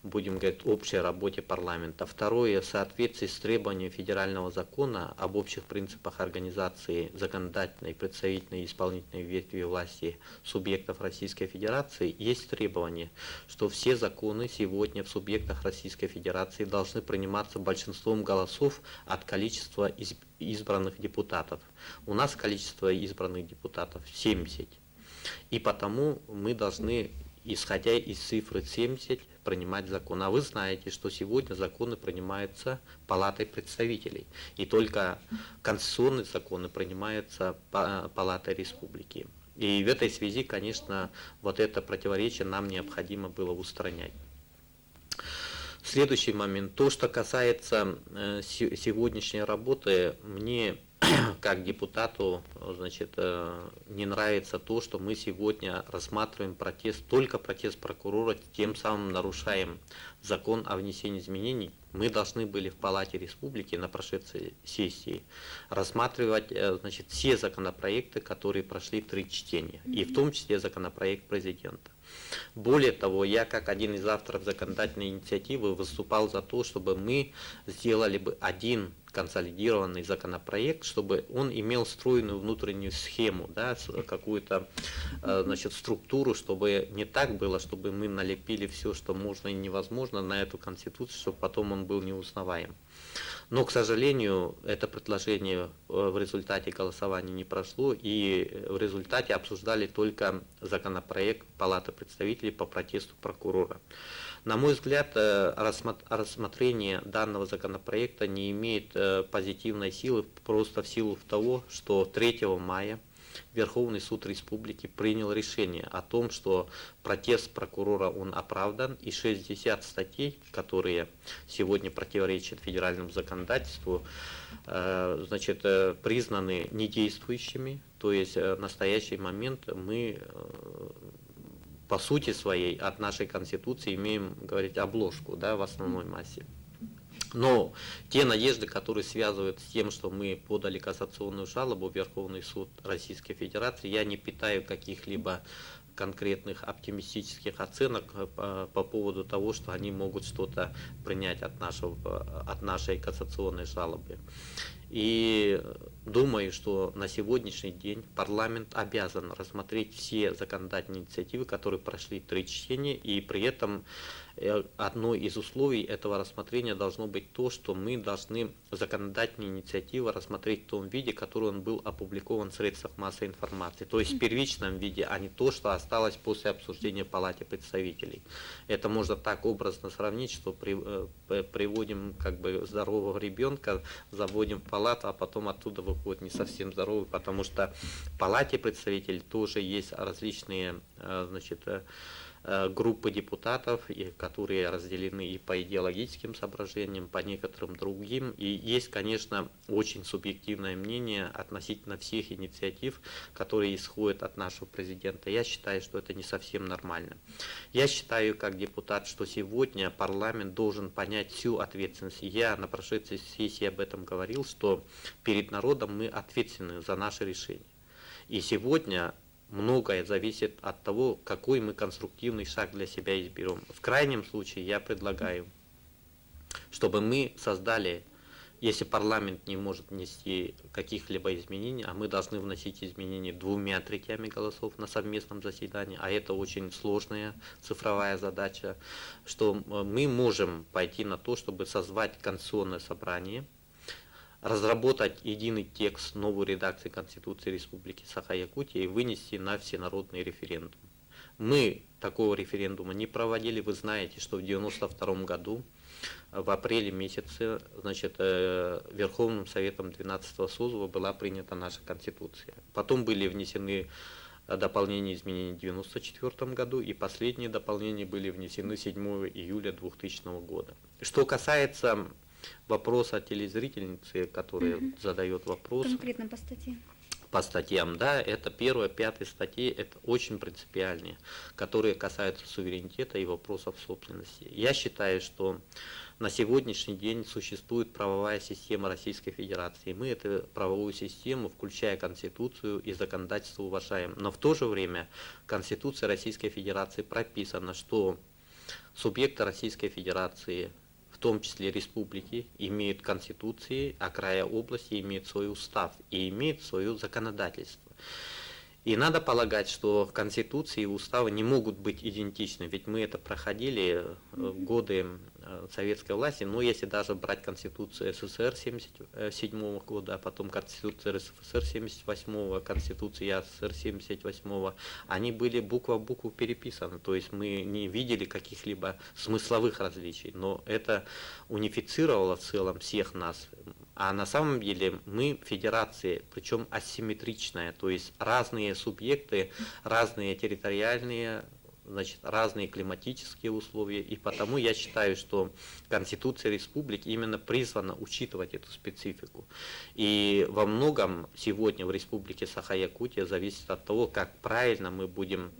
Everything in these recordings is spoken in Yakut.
Будем говорить, общей работе парламента. Второе, в соответствии с требованием федерального закона об общих принципах организации законодательной, представительной и исполнительной ветви власти субъектов Российской Федерации, есть требование, что все законы сегодня в субъектах Российской Федерации должны приниматься большинством голосов от количества избранных депутатов. У нас количество избранных депутатов 70. И потому мы должны, исходя из цифры 70, принимать закон. А вы знаете, что сегодня законы принимаются Палатой представителей. И только конституционные законы принимаются Палатой Республики. И в этой связи, конечно, вот это противоречие нам необходимо было устранять. Следующий момент. То, что касается сегодняшней работы, мне как депутату, значит, не нравится то, что мы сегодня рассматриваем протест, только протест прокурора, тем самым нарушаем закон о внесении изменений. Мы должны были в Палате Республики на прошедшей сессии рассматривать, значит, все законопроекты, которые прошли три чтения, и в том числе законопроект президента. Более того, я как один из авторов законодательной инициативы выступал за то, чтобы мы сделали бы один консолидированный законопроект, чтобы он имел стройную внутреннюю схему, да, какую-то значит, структуру, чтобы не так было, чтобы мы налепили все, что можно и невозможно, на эту конституцию, чтобы потом он был неузнаваем. Но, к сожалению, это предложение в результате голосования не прошло, и в результате обсуждали только законопроект Палаты представителей по протесту прокурора. На мой взгляд, рассмотрение данного законопроекта не имеет позитивной силы просто в силу того, что 3 мая Верховный суд республики принял решение о том, что протест прокурора, он оправдан, и 60 статей, которые сегодня противоречат федеральному законодательству, значит, признаны недействующими. То есть в настоящий момент мы по сути своей от нашей Конституции имеем, говорить, обложку, да, в основной массе. Но те надежды, которые связывают с тем, что мы подали кассационную жалобу в Верховный суд Российской Федерации, я не питаю каких-либо конкретных оптимистических оценок по поводу того, что они могут что-то принять от нашей кассационной жалобы. И думаю, что на сегодняшний день парламент обязан рассмотреть все законодательные инициативы, которые прошли три чтения, и при этом одно из условий этого рассмотрения должно быть то, что мы должны законодательные инициативы рассмотреть в том виде, который он был опубликован в средствах массовой информации, то есть в первичном виде, а не то, что осталось после обсуждения в Палате представителей. Это можно так образно сравнить, что приводим как бы здорового ребенка, заводим в палату, а потом оттуда выходит не совсем здоровый, потому что в Палате представителей тоже есть различные, значит, группы депутатов, которые разделены и по идеологическим соображениям, по некоторым другим. И есть, конечно, очень субъективное мнение относительно всех инициатив, которые исходят от нашего президента. Я считаю, что это не совсем нормально. Я считаю, как депутат, что сегодня парламент должен понять всю ответственность. Я на прошедшей сессии об этом говорил, что перед народом мы ответственны за наши решения. И сегодня многое зависит от того, какой мы конструктивный шаг для себя изберем. В крайнем случае я предлагаю, чтобы мы создали, если парламент не может внести каких-либо изменений, а мы должны вносить изменения двумя третями голосов на совместном заседании, а это очень сложная цифровая задача, что мы можем пойти на то, чтобы созвать конституционное собрание, разработать единый текст новой редакции Конституции Республики Саха-Якутия и вынести на всенародный референдум. Мы такого референдума не проводили. Вы знаете, что в 1992 году, в апреле месяце, значит, Верховным Советом 12 созыва была принята наша Конституция. Потом были внесены дополнения и изменения в 1994 году, и последние дополнения были внесены 7 июля 2000 года. Что касается вопроса телезрительницы, которая задает вопрос. Конкретно по статье. По статьям, да, это первая, пятая статьи, это очень принципиальные, которые касаются суверенитета и вопросов собственности. Я считаю, что на сегодняшний день существует правовая система Российской Федерации. Мы эту правовую систему, включая Конституцию и законодательство, уважаем. Но в то же время в Конституции Российской Федерации прописано, что Субъекты Российской Федерации, в том числе республики, имеют конституции, а края области имеют свой устав и имеют свое законодательство. И надо полагать, что конституции и уставы не могут быть идентичны, ведь мы это проходили в годы советской власти, но если даже брать Конституцию СССР 1977 года, а потом Конституцию РСФСР 1978, Конституцию ЯССР 1978, они были буква в букву переписаны, то есть мы не видели каких-либо смысловых различий, но это унифицировало в целом всех нас. А на самом деле мы федерация, причем асимметричная, то есть разные субъекты, разные территориальные, значит, разные климатические условия. И потому я считаю, что Конституция республики именно призвана учитывать эту специфику. И во многом сегодня в Республике Саха-Якутия зависит от того, как правильно мы будем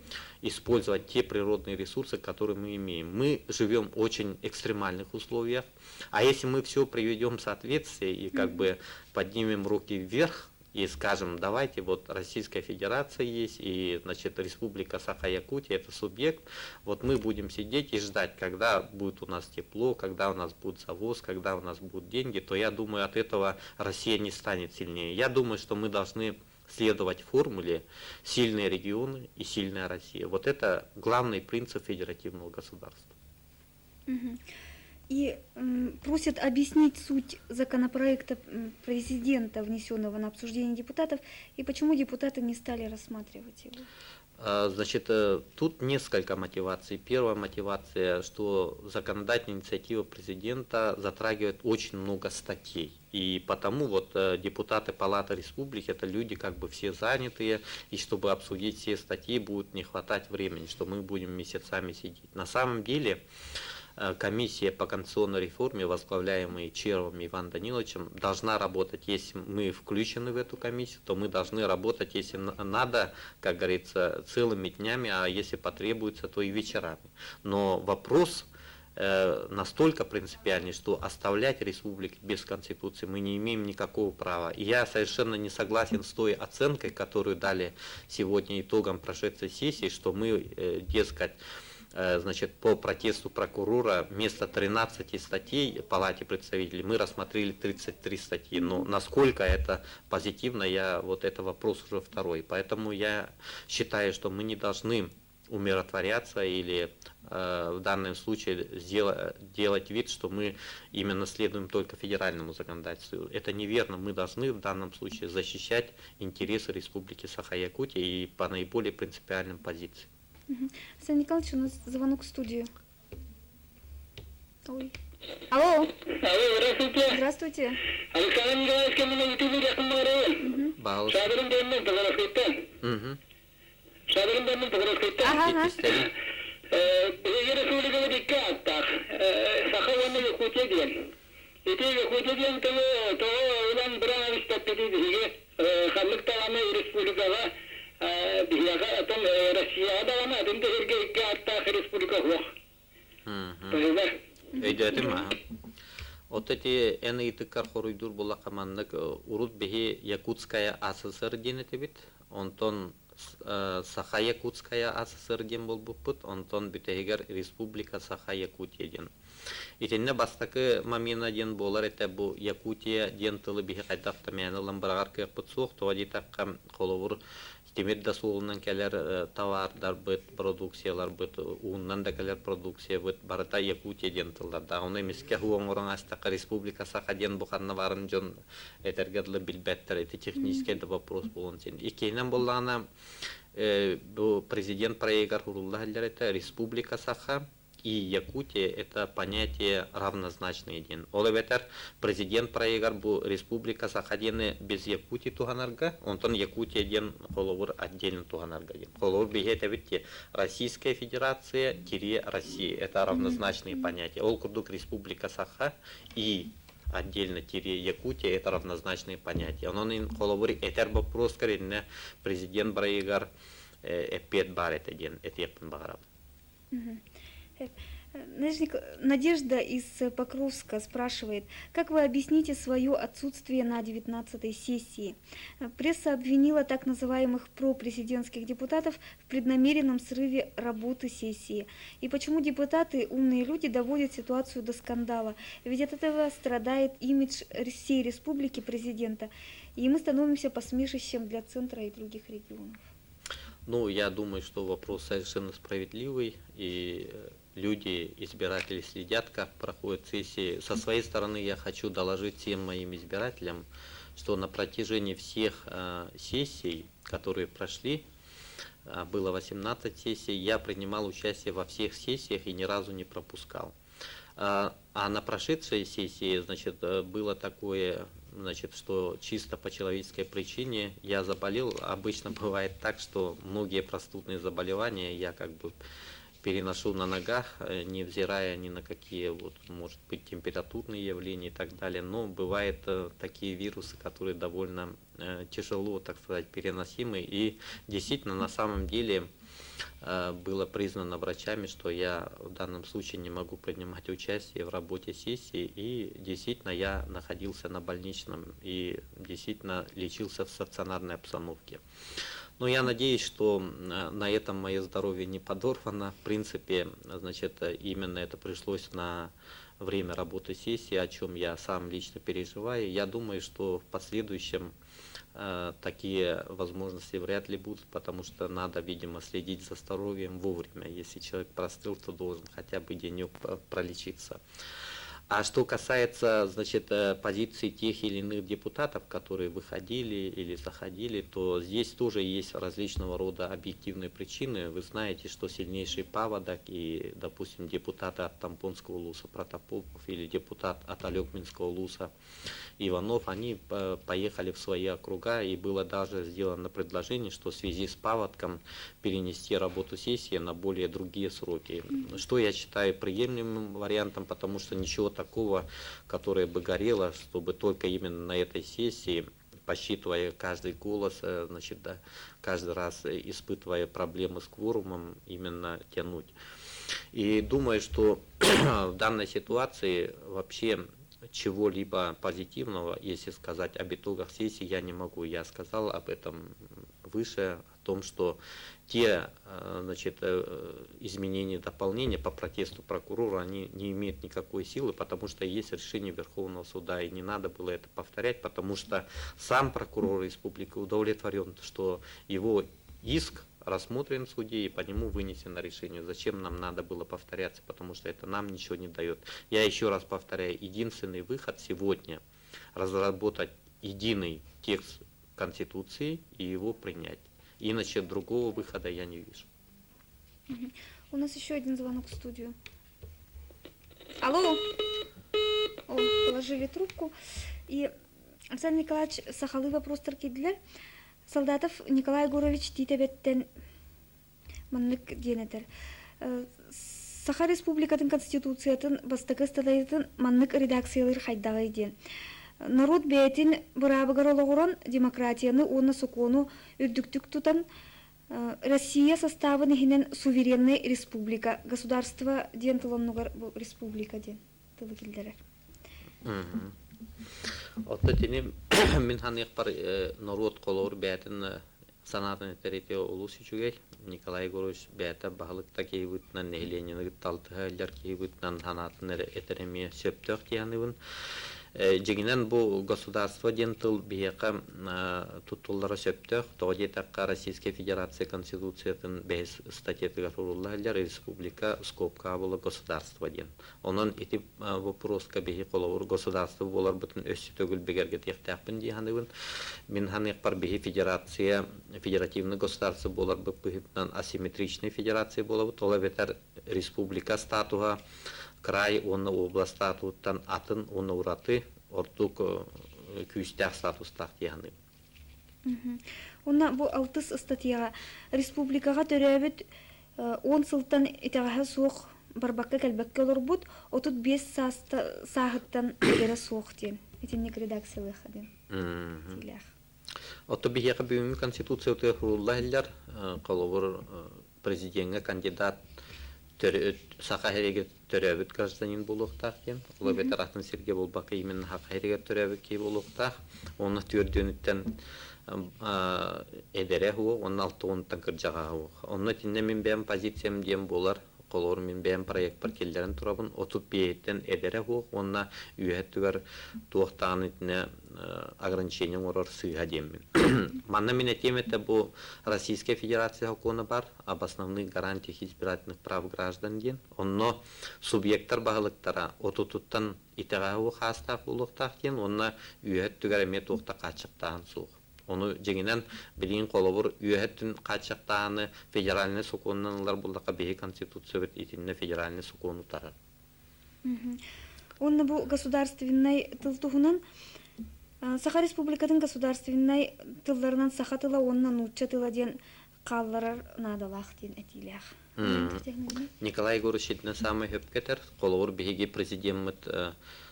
использовать те природные ресурсы, которые мы имеем. Мы живем в очень экстремальных условиях, а если мы все приведем в соответствие и как бы поднимем руки вверх, и скажем, давайте, вот Российская Федерация есть, и, значит, Республика Саха-Якутия – это субъект, вот мы будем сидеть и ждать, когда будет у нас тепло, когда у нас будет завоз, когда у нас будут деньги, то я думаю, от этого Россия не станет сильнее. Я думаю, что мы должны следовать формуле «сильные регионы и сильная Россия». Вот это главный принцип федеративного государства. И просят объяснить суть законопроекта президента, внесенного на обсуждение депутатов, и почему депутаты не стали рассматривать его. Значит, тут несколько мотиваций. Первая мотивация, что законодательная инициатива президента затрагивает очень много статей. И потому вот депутаты Палаты Республики это люди как бы все занятые, и чтобы обсудить все статьи будет не хватать времени, что мы будем месяцами сидеть. На самом деле комиссия по конституционной реформе, возглавляемая Черовым Иваном Даниловичем, должна работать. Если мы включены в эту комиссию, то мы должны работать, если надо, как говорится, целыми днями, а если потребуется, то и вечерами. Но вопрос настолько принципиальный, что оставлять республики без конституции мы не имеем никакого права. И я совершенно не согласен с той оценкой, которую дали сегодня итогом прошедшей сессии, что мы, дескать, значит, по протесту прокурора вместо 13 статей в Палате представителей мы рассмотрели 33 статьи. Но насколько это позитивно, я, вот это вопрос уже второй. Поэтому я считаю, что мы не должны умиротворяться или в данном случае делать вид, что мы именно следуем только федеральному законодательству. Это неверно. Мы должны в данном случае защищать интересы Республики Саха-Якутия и по наиболее принципиальным позициям. Александр Николаевич, у нас звонок в студию. Ой. Алло. Алло, здравствуйте. Здравствуйте. Александр Николаевич, мин ыйытыы Баҕалас. Шадрин диэммин Покровскайтан. Шадрин диэммин Покровскайтан. Ага. Биһиги республикабыт икки ааттаах. Саха уонна Якутия диэн. Ити Якутия диэн тылы тоҕо ылан быраҕан испэппитий биһиги ханнык даҕаны республикаҕа биһиэхэ атын Россияҕа даҕаны атын да сиргэ икки ааттаах республика суох. Понимаешь? Өйдөөтүм аха. От эти эн ыйытыккар хоруйдуур буоллахха маннык урут биһи Якутская АССР диэн этибит. Онтон Саха-Якутская АССР диэн буолбуппут. Онтон бүтэһигэр Республика Саха-Якутия диэн. Итиннэ бастакы момена диэн буолар этэ бу Якутия диэн тылы биһи хайдах да мээнэ ылан быраҕар кыахпыт суох. Тоҕо диэтэххэ, холобур, тимир да суолунан кэлэр товардарбыт, продукцияларбыт, ууннан да кэлэр продукциябыт барыта Якутия диэн тыллардаах. Ону эмискэ һуу оҥорон астахха Республика Саха диэн бу ханна баарын дьон этэргэ дылы билбэттэр. Ити технический да вопрос буолуон син. Иккиһинэн буоллаҕына, бу президент проегар хурулла сылдьар этэ Республика Саха и Якутия это понятие равнозначные диэн. Ол эбэтэр президент проегар бу Республика Саха диэни без Якутии туһанарга, онтон Якутия диэн холобур отдельно туһанарга диэн. Холобур биһи этэбит ки Российская Федерация тире Россия это равнозначные понятия. Ол курдук Республика Саха и отдельно тире Якутия это равнозначные понятия. Онон холобур этэр вопрос иннэ президент проегар эппиэт баар этэ диэн этиэхпин баҕарабын. Надежда из Покровска спрашивает, как вы объясните свое отсутствие на 19-й сессии? Пресса обвинила так называемых пропрезидентских депутатов в преднамеренном срыве работы сессии. И почему депутаты, умные люди, доводят ситуацию до скандала? Ведь от этого страдает имидж всей республики президента, и мы становимся посмешищем для центра и других регионов. Ну, я думаю, что вопрос совершенно справедливый, и люди, избиратели следят, как проходят сессии. Со своей стороны я хочу доложить всем моим избирателям, что на протяжении всех сессий, которые прошли, было 18 сессий, я принимал участие во всех сессиях и ни разу не пропускал. А на прошедшей сессии, значит, было такое, значит, что чисто по человеческой причине я заболел. Обычно бывает так, что многие простудные заболевания я как бы переношу на ногах, невзирая ни на какие, вот, может быть, температурные явления и так далее. Но бывают такие вирусы, которые довольно тяжело, так сказать, переносимы. И действительно, на самом деле, было признано врачами, что я в данном случае не могу принимать участие в работе сессии. И действительно, я находился на больничном и действительно лечился в стационарной обстановке. Но я надеюсь, что на этом мое здоровье не подорвано. В принципе, значит, именно это пришлось на время работы сессии, о чем я сам лично переживаю. Я думаю, что в последующем такие возможности вряд ли будут, потому что надо, видимо, следить за здоровьем вовремя. Если человек простыл, то должен хотя бы денек пролечиться. А что касается, значит, позиций тех или иных депутатов, которые выходили или заходили, то здесь тоже есть различного рода объективные причины. Вы знаете, что сильнейший паводок и, допустим, депутаты от Томпонского улуса Протопопов или депутат от Олекминского улуса Иванов, они поехали в свои округа, и было даже сделано предложение, что в связи с паводком перенести работу сессии на более другие сроки. Что я считаю приемлемым вариантом, потому что ничего такого, которое бы горело, чтобы только именно на этой сессии, посчитывая каждый голос, значит, да, каждый раз испытывая проблемы с кворумом, именно тянуть. И думаю, что в данной ситуации вообще чего-либо позитивного, если сказать об итогах сессии, я не могу. Я сказал об этом выше, о том, что те, значит, изменения, дополнения по протесту прокурора, они не имеют никакой силы, потому что есть решение Верховного суда, и не надо было это повторять, потому что сам прокурор республики удовлетворен, что его иск рассмотрен в суде и по нему вынесено решение. Зачем нам надо было повторяться, потому что это нам ничего не дает. Я еще раз повторяю, единственный выход сегодня – разработать единый текст Конституции и его принять. Иначе другого выхода я не вижу. У нас еще один звонок в студию. Алло! О, положили трубку. И Александр Николаевич, сахалыы боппуруостар киирдилэр. Солдатов Николай Егорович Тиит Эбэттэн маннык диэн этэр. Саха Республикатын Конституциятын бастакы ыстатыйатын маннык редакциялыыр хайдаҕый диэн. Норуот бэйэтин быраабыгар олоҕуран демократияны уонна сокуону үрдүктүк тутан Россия састаабын иһинэн суверенный республика, государство диэн тыл оннугар бу республика диэн тылы киллэрэр. Оттон итини мин саныахпар норуот холобур бэйэтин санаатын этэр ити олус үчүгэй. Николай Егорович бэйэтэ баһылыкта киһи быһыытынан нэһилиэнньэни кытта алтыһа илдьэр киһи быһыытынан санаатын эрэ этэр эмиэ сөптөөх дии саныыбын. Дьиҥинэн бу государство диэн тыл биһиэхэ туттуллара сөптөөх. Тоҕо диэтэххэ Российскай Федерация Конституциятын бэһис статьятыгар сурулла сылдьар республика скобкаҕа буола государство диэн. Онон ити боппуруоска биһи холобур государство буоларбытын өссө төгүл бигэргэтиэхтээхпин дии саныыбын. Мин саныахпар биһи федерация, федеративный государство буоларбыт быһыытынан асимметричный федерация буолабыт. Ол эбэтэр республика статуһа край уонна область статуһуттан атын уонна ураты ордук күүстээх статустаах дии саныыбын. Уонна бу алтыс ыстатыйаҕа республикаҕа төрөөбүт 10 сылтан итэҕэһэ суох барбакка-кэлбэккэ олорбут 35 сааһыттан эдэрэ суох диэн итинник редакциялыахха диэн этиилээх. Оттон биһиэхэ бүгүҥҥү Конституция утуйа сурулла иһиллэр. Холобур, президеҥҥэ кандидат Саха сиригэр төрөөбүт гражданин буолуохтаах диэн. Ол эбэтэр атын сиргэ буолбакка именно Саха сиригэр төрөөбүт киһи буолуохтаах. Уонна түөрдүөнүттэн эдэрэ уох, уонна алтыгынтан кырдьаҕаһа уох. Онно итиннэ мин бэйэм позициям диэн буолар. Холобур, мин бэйэм проекпар киллэрэн турабын. 35-тэн эдэрэ уох уонна үөһэ өттүгэр туох даҕаны итиннэ ограничение оҥорор сыыһа диэммин. Манна мин этиэм этэ бу Российская Федерация сокуона бар об основных гарантиях избирательных прав граждан диэн. Онно субъектар баһылыктара отутуттан итэҕэһэ хаастаах буолуохтаах диэн уонна үөһэ өттүгэр эмиэ туох да хааччахтааһын суох. Ону дьиҥинэн билигин холобур үөһэ өттүн хааччахтааһыны федеральнай сокуонунан ылар буоллахха биһи конституциябыт итиннэ федеральнай сокуону утарар. Уонна бу государственнай тыл туһунан Саха Республикатын государственнай тылларынан саха тыла уонна нуучча тыла диэн хаалларар наадалаах диэн этиилээх. Николай Егорович итиннэ саамай сөпкө этэр. Холобур, биһиги президеммит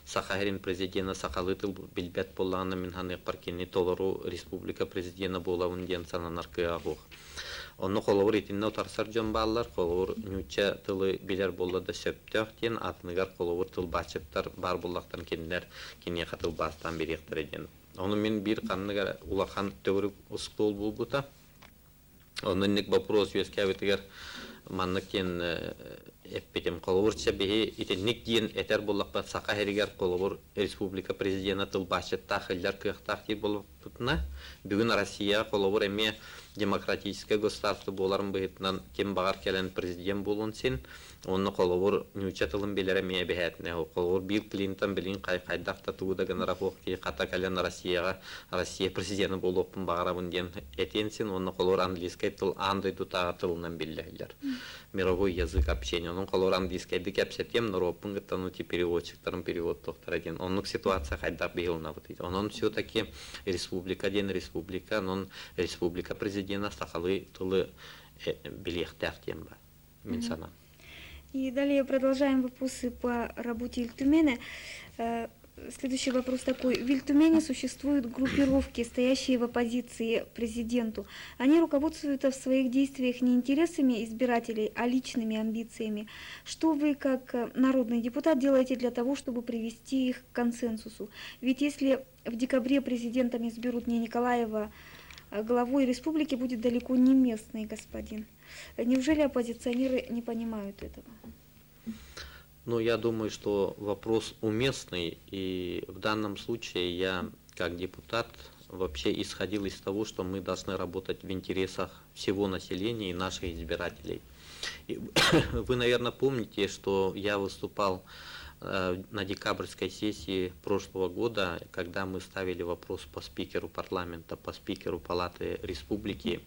Саха сирин президенэ сахалыы тыл билбэт буоллаҕына, мин саныахпар кини толору республика президенэ буолабын диэн сананар кыаҕа суох. Онно холобур итиннэ утарсар дьон бааллар, холобур нуучча тылы билэр буолла да сөптөөх диэн, атыныгар холобур тылбаасчыттар баар буоллахтарын кинилэр киниэхэ тылбаастаан биэриэхтэрэ диэн. Ону мин биир ханнык эрэ улахан төгүрүк остуол буолбута. Онно инник боппуруос үөскээбитигэр маннык диэн эппитим. Холобур, чэ биһи итинник диэн этэр буоллахпыт Саха сиригэр холобур республика президена тылбаасчыттаах ыллар кыахтаах диир буоллахпытына, бүгүн Россия холобур эмиэ демократическое государство буоларын быһыытынан ким баҕар кэлэн президент буолуон син. Онно холобур нуучча тылын билэрэ эмиэ эбэһээтинэ. Холобур Билл Клинтон билин хайдах да тугу да гынара суох киһи хата кэлэн Россияҕа Россия президена буолуохпун баҕарабын диэн этиэн син уонна холобур английскай тыл аан дойдутааҕы тылынан биллэллэр. Мировой язык общения. Онон холобур английскайды кэпсэтиэм, норуоппун кытта ну переводчиктарым переводтуохтара диэн. Оннук ситуация хайдах биһилнабыт. Онон все-таки республика диэн республика, онон республика президена сахалыы тылы билиэхтээх диэн бар. Мин санаам. И далее продолжаем вопросы по работе Ил Тумэна. Следующий вопрос такой. В Ил Тумэне существуют группировки, стоящие в оппозиции президенту. Они руководствуются в своих действиях не интересами избирателей, а личными амбициями. Что вы, как народный депутат, делаете для того, чтобы привести их к консенсусу? Ведь если в декабре президентом изберут не Николаева, главой республики будет далеко не местный господин. Неужели оппозиционеры не понимают этого? Ну, я думаю, что вопрос уместный, и в данном случае я, как депутат, вообще исходил из того, что мы должны работать в интересах всего населения и наших избирателей. И вы, наверное, помните, что я выступал на декабрьской сессии прошлого года, когда мы ставили вопрос по спикеру парламента, по спикеру Палаты Республики.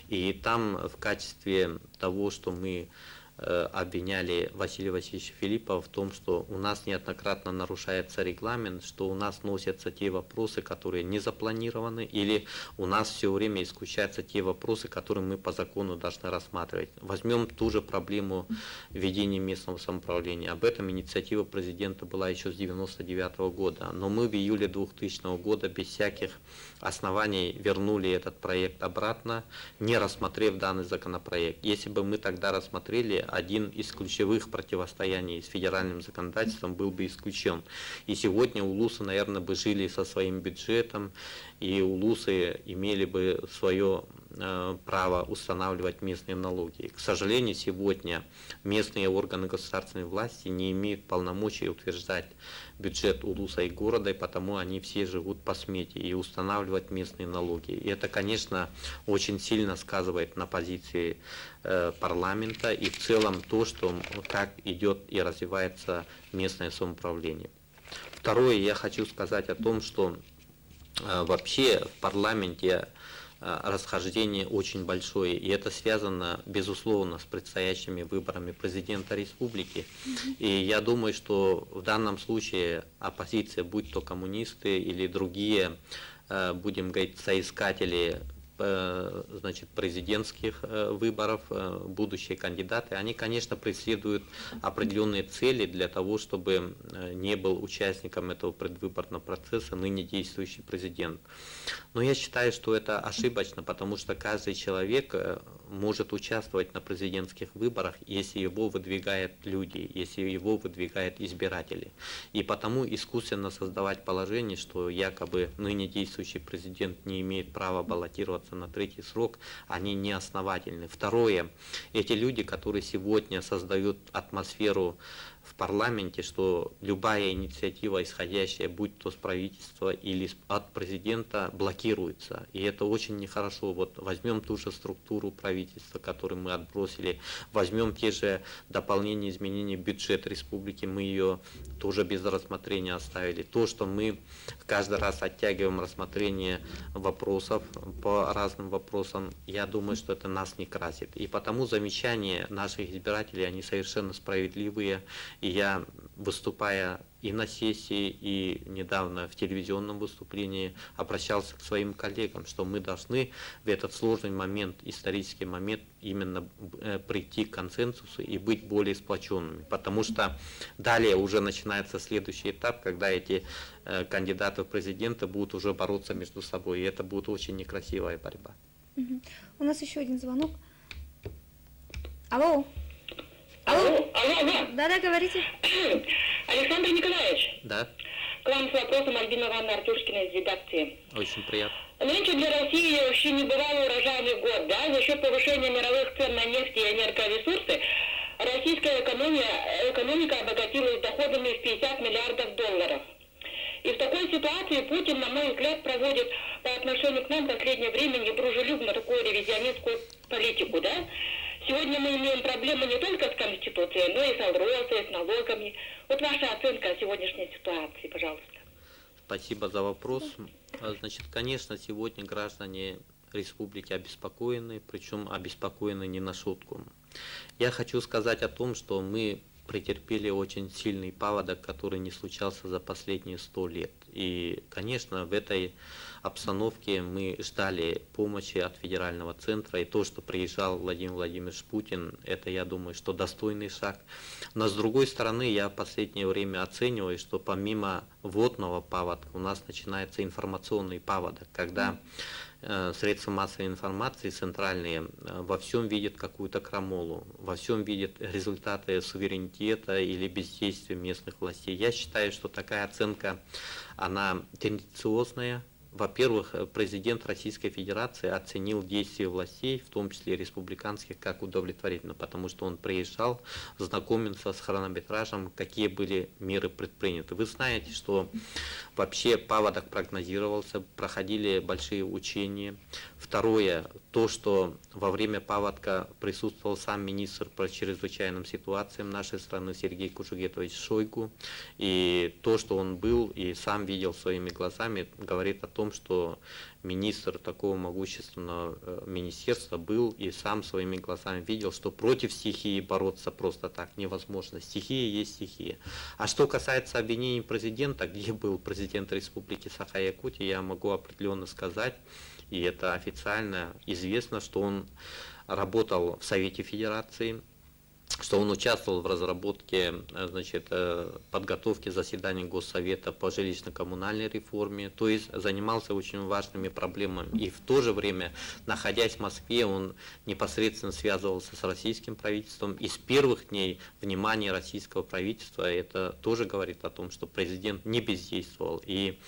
И там в качестве того, что мы обвиняли Василия Васильевича Филиппова в том, что у нас неоднократно нарушается регламент, что у нас носятся те вопросы, которые не запланированы, или у нас все время исключаются те вопросы, которые мы по закону должны рассматривать. Возьмем ту же проблему введения местного самоуправления. Об этом инициатива президента была еще с 1999 года, но мы в июле 2000 года без всяких оснований вернули этот проект обратно, не рассмотрев данный законопроект. Если бы мы тогда рассмотрели, один из ключевых противостояний с федеральным законодательством был бы исключен. И сегодня улусы, наверное, бы жили со своим бюджетом, и улусы имели бы свое право устанавливать местные налоги. К сожалению, сегодня местные органы государственной власти не имеют полномочий утверждать бюджет улуса и города, и потому они все живут по смете и устанавливать местные налоги. И это, конечно, очень сильно сказывает на позиции парламента и в целом то, что как идет и развивается местное самоуправление. Второе, я хочу сказать о том, что вообще в парламенте расхождение очень большое, и это связано, безусловно, с предстоящими выборами президента республики. И я думаю, что в данном случае оппозиция, будь то коммунисты или другие, будем говорить, соискатели значит, президентских выборов, будущие кандидаты, они, конечно, преследуют определенные цели для того, чтобы не был участником этого предвыборного процесса ныне действующий президент. Но я считаю, что это ошибочно, потому что каждый человек может участвовать на президентских выборах, если его выдвигают люди, если его выдвигают избиратели. И потому искусственно создавать положение, что якобы ныне действующий президент не имеет права баллотироваться на третий срок, они неосновательны. Второе, эти люди, которые сегодня создают атмосферу в парламенте, что любая инициатива, исходящая, будь то с правительства или от президента, блокируется. И это очень нехорошо. Вот возьмем ту же структуру правительства, которую мы отбросили, возьмем те же дополнения, изменения в бюджет республики, мы ее тоже без рассмотрения оставили. То, что мы каждый раз оттягиваем рассмотрение вопросов по разным вопросам, я думаю, что это нас не красит. И потому замечания наших избирателей, они совершенно справедливые. И я, выступая и на сессии, и недавно в телевизионном выступлении, обращался к своим коллегам, что мы должны в этот сложный момент, исторический момент, именно прийти к консенсусу и быть более сплоченными. Потому что далее уже начинается следующий этап, когда эти кандидаты в президенты будут уже бороться между собой, и это будет очень некрасивая борьба. У нас еще один звонок. Алло. Алло. Алло, алло. Да-да, говорите. Александр Николаевич. Да. К вам с вопросом Альбина Ивановна Артюшкина из редакции. Очень приятно. Нынче для России вообще не бывало урожайный год, да? За счет повышения мировых цен на нефть и энергоресурсы российская экономика обогатилась доходами в 50 миллиардов долларов. И в такой ситуации Путин, на мой взгляд, проводит по отношению к нам в последнее время недружелюбно такую ревизионистскую политику, да? Сегодня мы имеем проблемы не только с Конституцией, но и с Алросой, с налогами. Вот ваша оценка сегодняшней ситуации, пожалуйста. Спасибо за вопрос. Значит, конечно, сегодня граждане республики обеспокоены, причем обеспокоены не на шутку. Я хочу сказать о том, что мы претерпели очень сильный паводок, который не случался за последние 100 лет. И, конечно, в этой обстановке мы ждали помощи от федерального центра. И то, что приезжал Владимир Владимирович Путин, это, я думаю, что достойный шаг. Но, с другой стороны, я в последнее время оцениваю, что помимо водного паводка у нас начинается информационный паводок, когда средства массовой информации центральные во всем видят какую-то крамолу, во всем видят результаты суверенитета или бездействия местных властей. Я считаю, что такая оценка, она тенденциозная. Во-первых, президент Российской Федерации оценил действия властей, в том числе республиканских, как удовлетворительно, потому что он приезжал, знакомился с хронометражем, какие были меры предприняты. Вы знаете, что вообще паводок прогнозировался, проходили большие учения. Второе, то, что во время паводка присутствовал сам министр по чрезвычайным ситуациям нашей страны Сергей Кужугетович Шойгу, и то, что он был и сам видел своими глазами, говорит о том, что министр такого могущественного министерства был и сам своими глазами видел, что против стихии бороться просто так невозможно. Стихия есть стихия. А что касается обвинений президента, где был президент Республики Саха-Якутия, я могу определенно сказать, и это официально известно, что он работал в Совете Федерации, что он участвовал в разработке, значит, подготовке заседаний Госсовета по жилищно-коммунальной реформе, то есть занимался очень важными проблемами. И в то же время, находясь в Москве, он непосредственно связывался с российским правительством. И с первых дней внимание российского правительства, это тоже говорит о том, что президент не бездействовал. И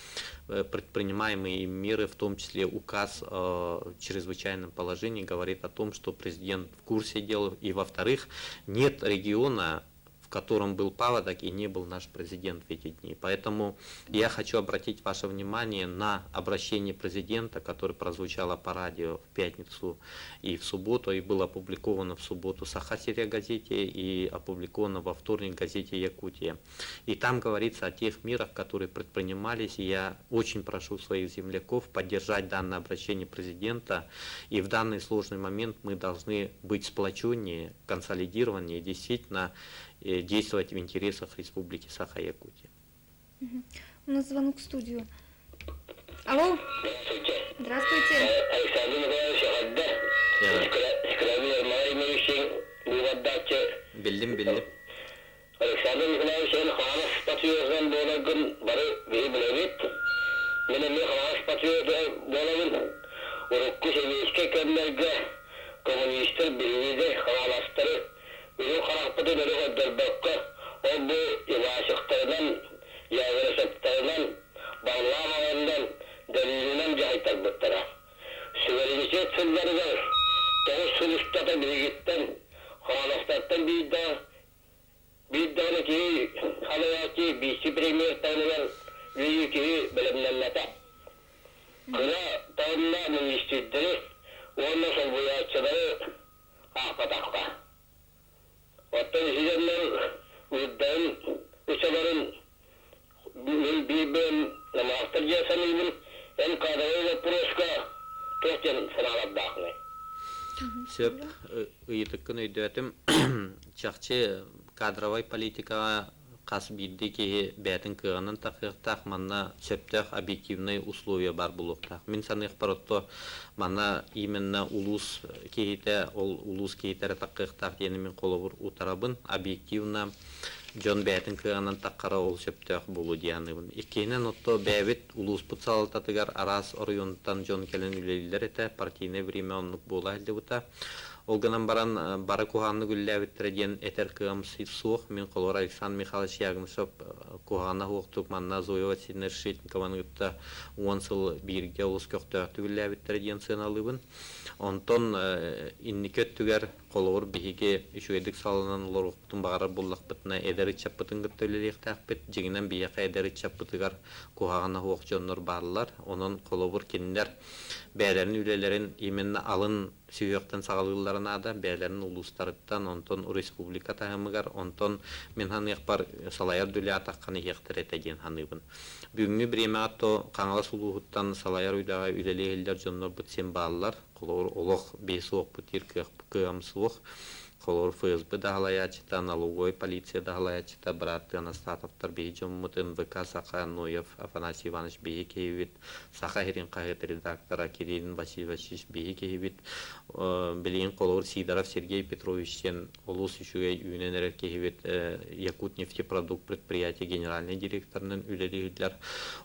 предпринимаемые им меры, в том числе указ о чрезвычайном положении, говорит о том, что президент в курсе дела. И во-вторых, нет региона, в котором был паводок и не был наш президент в эти дни. Поэтому я хочу обратить ваше внимание на обращение президента, которое прозвучало по радио в пятницу и в субботу, и было опубликовано в субботу в Саха-Сире газете и опубликовано во вторник в газете «Якутия». И там говорится о тех мерах, которые предпринимались, и я очень прошу своих земляков поддержать данное обращение президента. И в данный сложный момент мы должны быть сплоченнее, консолидированнее, действительно действовать в интересах Республики Саха-Якутия. У нас звонок в студию. Алло. Здравствуйте. Здравствуйте. Александр Николаевич. Биллим, биллим. Александр Николаевич эн Хаҥалас патриотынан буоларгын бары биһи билэбит. Мин эмиэ Хаҥалас патриота буолабын. Урукку сэбиэскэй кэмнэргэ коммунистар биһигини хаҥаластары үрүҥ харахпытын өрө көрдөрбөккө, ол-бу Ивасиктарынан, Ягросовтарынан, Варлам аҕаннан, Долинынан дьаһайтарбыттара. Суверенитет сылларыгар 9 сыл устата биһигиттэн, хаҥаластартан биирдээх биир даҕаны киһи халайааччы вице-премьер таһымыгар үөрүү киһи бэлэмнэммэтэ. Кыра таһымнаах миниистирдэри уонна солбуйааччылары аахпатахха. Оттон ити дьоннор ыырдарын, ычаларын мин биир бэйэм намыһахтар дии саныыбын. Эн кадровай боппуруоска туох диэн санаалардааххыный? Сөп, ыйытыккын өйдөөтүм. Чахчы кадровай политикаҕа хас биирдии киһи бэйэтин кыаҕынан тахсыахтаах, манна сөптөөх объективнай условия баар буолуохтаах. Мин саныахпар отто манна именно улуус киһитэ, ол улуус киһитэ эрэ таххыахтаах диэни мин холобур утарабын. Объективно дьон бэйэтин кыаҕынан таххара ол сөптөөх буолуо дии саныыбын. Иккиһинэн отто бэйэбит улууспут салалтатыгар араас оройуонтан дьон кэлэн үлэлииллэр этэ, партийнай время оннук буола сылдьыбыта. Ол гынан баран бары куһаҕаннык үлэлээбиттэрэ диэн этэр кыам суох. Мин холобур Александр Михайлович Ягнышев куһаҕана суохтук манна Зоя Васильевна Решетникованы кытта 10 сыл бииргэ олус көхтөөхтүк үлэлээбиттэрэ диэн сыаналыыбын. Онтон инники өттүгэр холобур биһиги үчүгэйдик салаллан олоруохпутун баҕарар буоллахпытына эдэр ыччаппытын кытта үлэлиэхтээхпит. Дьиҥинэн биһиэхэ эдэр ыччаппытыгар куһаҕана суох дьоннор бааллар. Онон холобур кинилэр бэйэлэрин үлэлэрин именно алын сүһүөхтэн саҕалыыллара наада, бэйэлэрин улуустарыттан, онтон республика таһымыгар, онтон мин саныахпар салайар үлэ атаххын иһиэхтэрэ этэ диэн саныыбын. Бүгүҥҥү бириэмэҕэ то Хаҥалас улууһуттан салайар үлэҕэ үлэлии иһиллэр дьоннорбут син бааллар. Холобур, олох биһи суохпут диир кыам суох. Холобур, ФСБ да салайааччыта, налоговай полиция да салайааччыта, бырааттыы Анастасовтар биһи дьоммут, НВК Саха Ноев Афанасий Иванович биһи киһибит, Саха сирин хаһыат редактора Кириллин Василий Васильевич биһи киһибит, билигин холобур Сидоров Сергей Петрович диэн олус үчүгэй үүнэн эрэр киһибит Якутнефтепродукт предприятие генеральнай директорынан үлэлииллэр.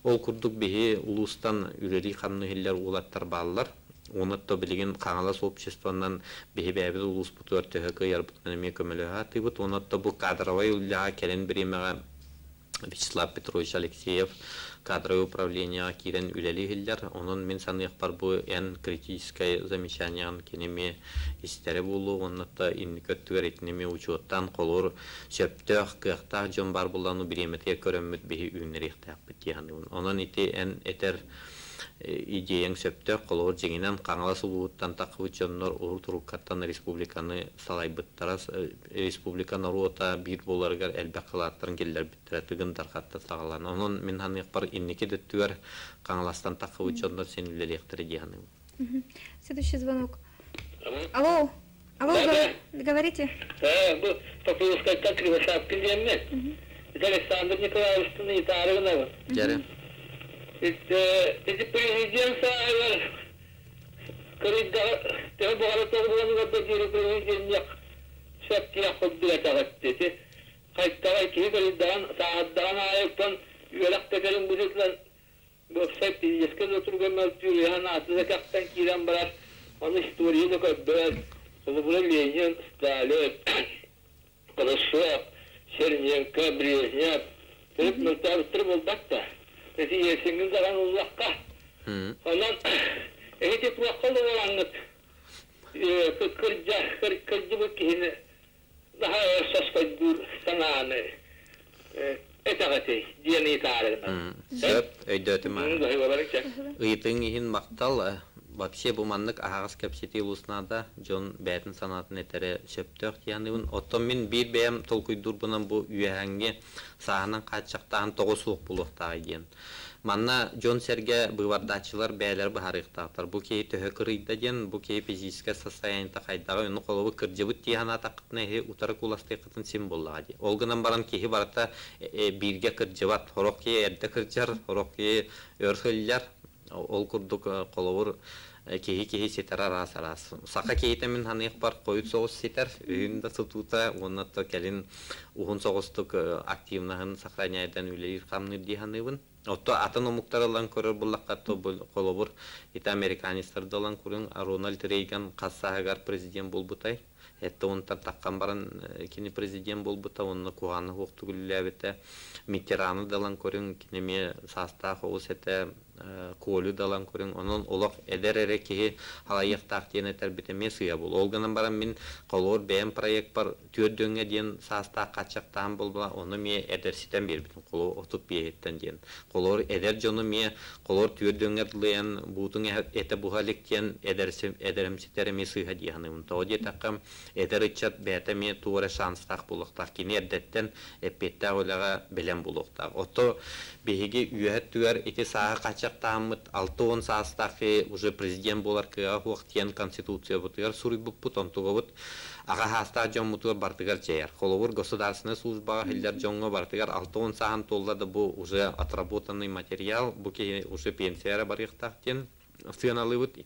Ол курдук биһи улуустан үлэлии-хамныы иһиллэр уолаттар бааллар. Уонна то билигин Хаҥалас обществонан биһи бэйэбит улууспутугар төһө кыайарбытынан эмиэ көмөлөһө сатыыбыт. Уонна то бу кадровай үлэҕэ кэлин бириэмэҕэ Вячеслав Петрович Алексеев кадровай управлениеҕа киирэн үлэлии иһиллэр. Онон мин саныахпар бу эн критическай замечанияҕын кини эмиэ истэрэ буолуо уонна да инники өттүгэр итини эмиэ учуоттаан холуур сөптөөх, кыахтаах дьон баар буоллаҕына бириэмэтигэр көрөммүт биһи үүннэриэхтээхпит дии саныыбын. Онон ити эн этэр идеяҥ сөптөөх, холобур дьиҥинэн Хаҥалас улууһуттан таххыбыт дьоннор урут уруккаттан республиканы салайбыттара, республика норуота биир буоларыгар элбэх кылааттарын киллэрбиттэрэ Тыгын Дархаттан саҕалаан. Онон мин саныахпар инники да өттүгэр Хаҥаластан таххыбыт дьоннор син үлэлиэхтэрэ дии саныыбын. Следующий звонок. Алло, алло, говорите. Бу Покровскайтан Кривошапкин диэммин. Это Александр Николаевичтын ыйытаары Дьэрэ. Ити президент сааһыгар кырыйдаҕа төһө буҕара тоҕуруонугар да диэри президенниэх сөптүөх курдук этэҕит ити хайдаҕай киһи кырыйдаҕын сааһырдаҕын аайыттан үөрэх да кэлин быһыытынан уопсай физическэй да туруга мөлтүүр ыйаһан ааты да кэхтэн киирэн барар ону история да көрдөрөр холобура Ленин Сталин Хрущев Черненко Брежнев төрүт мөлтөөбүттэрэ буолбат да ити Ельциҥҥин даҕаны ыллахха онон эһити туохха олоҕураҥҥыт кырдьа кырдьыбыт киһини наһаа өр сосхойдуур санааны этэҕитий диэн ыйытаарыгынан Сөп, өйдөөтүм. Ыйытыҥ иһин махтал. Вообще бу маннык аһаҕас кэпсэтии олус наада. Дьон бэйэтин санаатын этэрэ сөптөөх дии саныыбын. Оттон мин биир бэйэм толкуйдуурбунан бу үөһээҥҥи сааһынан хааччахтааһын тоҕо суох буолуохтааҕый диэн. Манна дьон-сэргэ быыбардааччылар бэйэлэрэ быһаарыахтаахтар. Бу киһи төһө кырыйда диэн, бу киһи физическэй состояниета хайдаҕый, ону холобур кырдьыбыт дии санаатаххытына эһи утары куоластыаххытын син буоллаҕа дии. Ол гынан баран киһи барыта бииргэ кырдьыбат. Сорох киһи эрдэ кырдьар, сорох киһи өр сылдьар. Ол курдук холобур киһи киһи ситэр араас араас. Саха киһитэ мин ханыахпар хойут соҕус ситэр, өйүн да сутуута уонна то кэлин уһун соҕустук активнаһын сохраняйдан үлэлиир-хамныыр дии саныыбын. Отто атын омуктары ылан көрөр буллахха, то холобур ити американецтар да ылан көрүҥ, Рональд Рейган хас сааһыгар президент буолбутай? Этте онтон таххан баран кини президент буолбута, онно куһаҕаны суохтук үлэлээбитэ. Миттераны да ылан көрүҥ, кини эмиэ саастаах оҕус этэ, Колю да ылан көрүҥ. Онон олох эдэр эрэ киһи халайыахтаах диэн этэрбит эмиэ сыыһа буолуо. Ол гынан баран мин холобур бэйэм проекпар түөрт дөҥҥө диэн саастаах хааччахтаан буолла, ону эмиэ эдэрситэн биэрбитим, холобур 35-иттэн диэн. Холобур эдэр дьону эмиэ холобур түөрт дөҥҥө дылыйан буутуҥ этэ буһа илик диэн эдэрэмситэр эмиэ сыыһа дии саныыбын. Тоҕо диэтэххэ, эдэр ыччат бэйэтэ эмиэ туох эрэ шанстаах буолуохтаах, кини эрдэттэн эппиэттээх үлэҕэ бэлэм буолуохтаах. Ото биһиги үөһэ өттүгэр ити сааһы хааччахтааммыт 60 саастаах киһи уже президент буолар кыаҕа суох диэн конституциябытыгар суруйбуппут, онтугабыт аҕа саастаах дьоммутугар барытыгар дьайар. Холобур, государственнай службаҕа иһиллэр дьоҥҥо барытыгар 60 сааһын туолла да бу уже отработанный материал, бу киһи уже пенсия эрэ барыахтаах диэн сыаналыыбыт.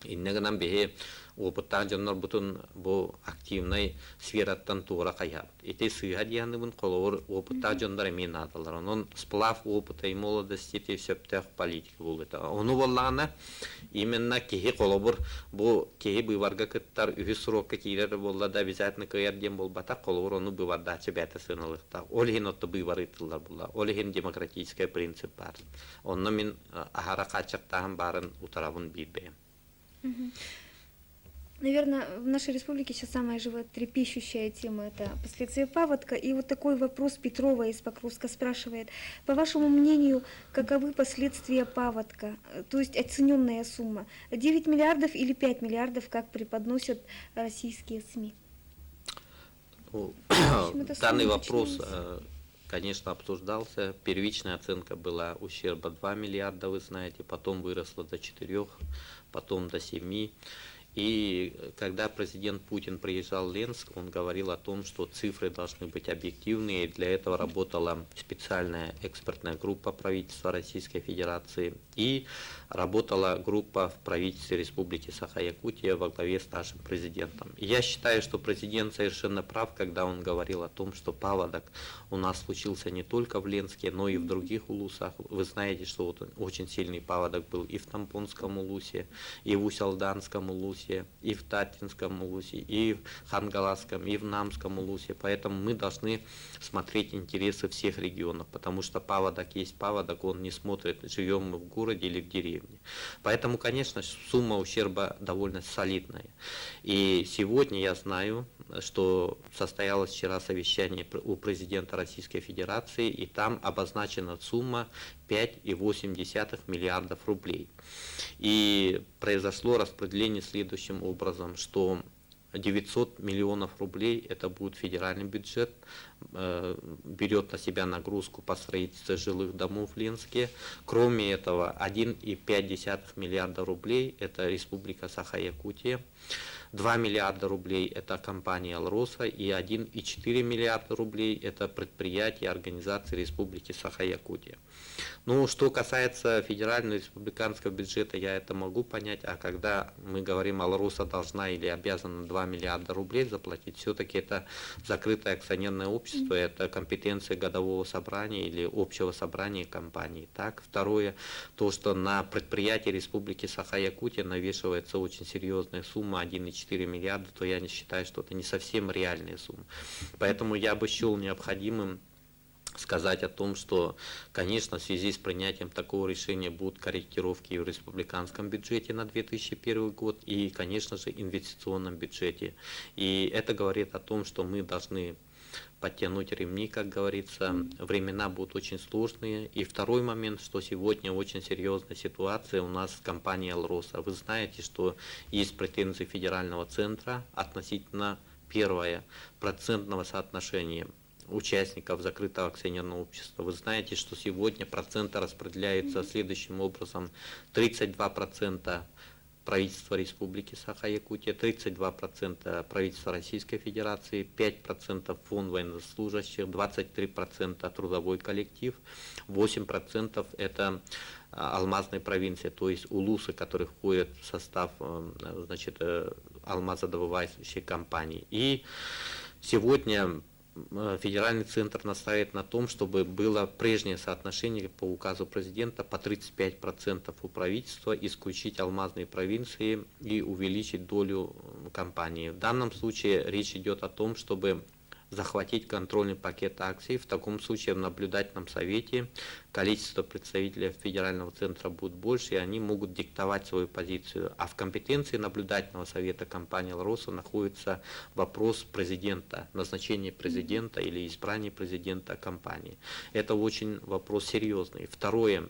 Иннэ гынан биһи опыттаах дьоннорбутун бу активнай сфераттан туора хайыһабыт. Ити сыыһа диэханыбын холобур опыттаах дьоннор эмиэ наадалар. Онон сплав опыта и молодости ити сөптөөх политика буолуо. Ону буоллаҕына именно киһи холобур бу киһи быыбарга кыттар үһүс срокка киирэр буолла да обязательно кыайар диэн буолбатах. Холобур ону быыбардааччы бэйэтэ сыаналыахтаах. Ол иһин отто быыбар ыытыллар буолла. Ол иһин демократическай принцип баар. Онно мин аһара хааччахтааһын баарын утарабын биир бэйэм. Наверное, в нашей республике сейчас самая животрепещущая тема – это последствия паводка. И вот такой вопрос Петрова из Покровска спрашивает. По вашему мнению, каковы последствия паводка, то есть оцененная сумма? 9 миллиардов или 5 миллиардов, как преподносят российские СМИ? Ну, данный вопрос, конечно, обсуждался. Первичная оценка была ущерба 2 миллиарда, вы знаете, потом выросла до 4, потом до 7. И когда президент Путин приезжал в Ленск, он говорил о том, что цифры должны быть объективные, и для этого работала специальная экспертная группа правительства Российской Федерации и работала группа в правительстве Республики Саха-Якутия во главе с нашим президентом. И я считаю, что президент совершенно прав, когда он говорил о том, что паводок у нас случился не только в Ленске, но и в других улусах. Вы знаете, что вот очень сильный паводок был и в Томпонском улусе, и в Усть-Алданском улусе, и в Таттинском улусе, и в Хангаласском, и в Намском улусе. Поэтому мы должны смотреть интересы всех регионов, потому что паводок есть паводок, он не смотрит, живем мы в городе или в деревне. Поэтому, конечно, сумма ущерба довольно солидная. И сегодня я знаю, что состоялось вчера совещание у президента Российской Федерации, и там обозначена сумма 5,8 миллиардов рублей. И произошло распределение следующим образом, что 900 миллионов рублей это будет федеральный бюджет, берет на себя нагрузку по строительству жилых домов в Ленске. Кроме этого, 1,5 миллиарда рублей это Республика Саха-Якутия. 2 миллиарда рублей – это компания «Алроса» и 1,4 миллиарда рублей – это предприятия организации Республики Саха-Якутия. Ну, что касается федерального республиканского бюджета, я это могу понять, а когда мы говорим, Алроса должна или обязана 2 миллиарда рублей заплатить, все-таки это закрытое акционерное общество, это компетенция годового собрания или общего собрания компании. Так, второе, то, что на предприятие Республики Саха-Якутия навешивается очень серьезная сумма, 1,4 миллиарда, то я не считаю, что это не совсем реальная сумма. Поэтому я бы счел необходимым сказать о том, что, конечно, в связи с принятием такого решения будут корректировки и в республиканском бюджете на 2001 год, и, конечно же, инвестиционном бюджете. И это говорит о том, что мы должны подтянуть ремни, как говорится. Времена будут очень сложные. И второй момент, что сегодня очень серьезная ситуация у нас с компанией «Алроса». Вы знаете, что есть претензии федерального центра относительно, первое, процентного соотношения участников закрытого акционерного общества. Вы знаете, что сегодня проценты распределяются следующим образом. 32% правительство Республики Саха-Якутия, 32% правительство Российской Федерации, 5% фонд военнослужащих, 23% трудовой коллектив, 8% это Алмазной провинции, то есть улусы, которые входят в состав, значит, алмазодобывающей компании. И сегодня федеральный центр настаивает на том, чтобы было прежнее соотношение по указу президента по 35% у правительства, исключить алмазные провинции и увеличить долю компании. В данном случае речь идет о том, чтобы захватить контрольный пакет акций. В таком случае в наблюдательном совете количество представителей федерального центра будет больше, и они могут диктовать свою позицию. А в компетенции наблюдательного совета компании «Алроса» находится вопрос президента, назначение президента или избрание президента компании. Это очень вопрос серьезный. Второе.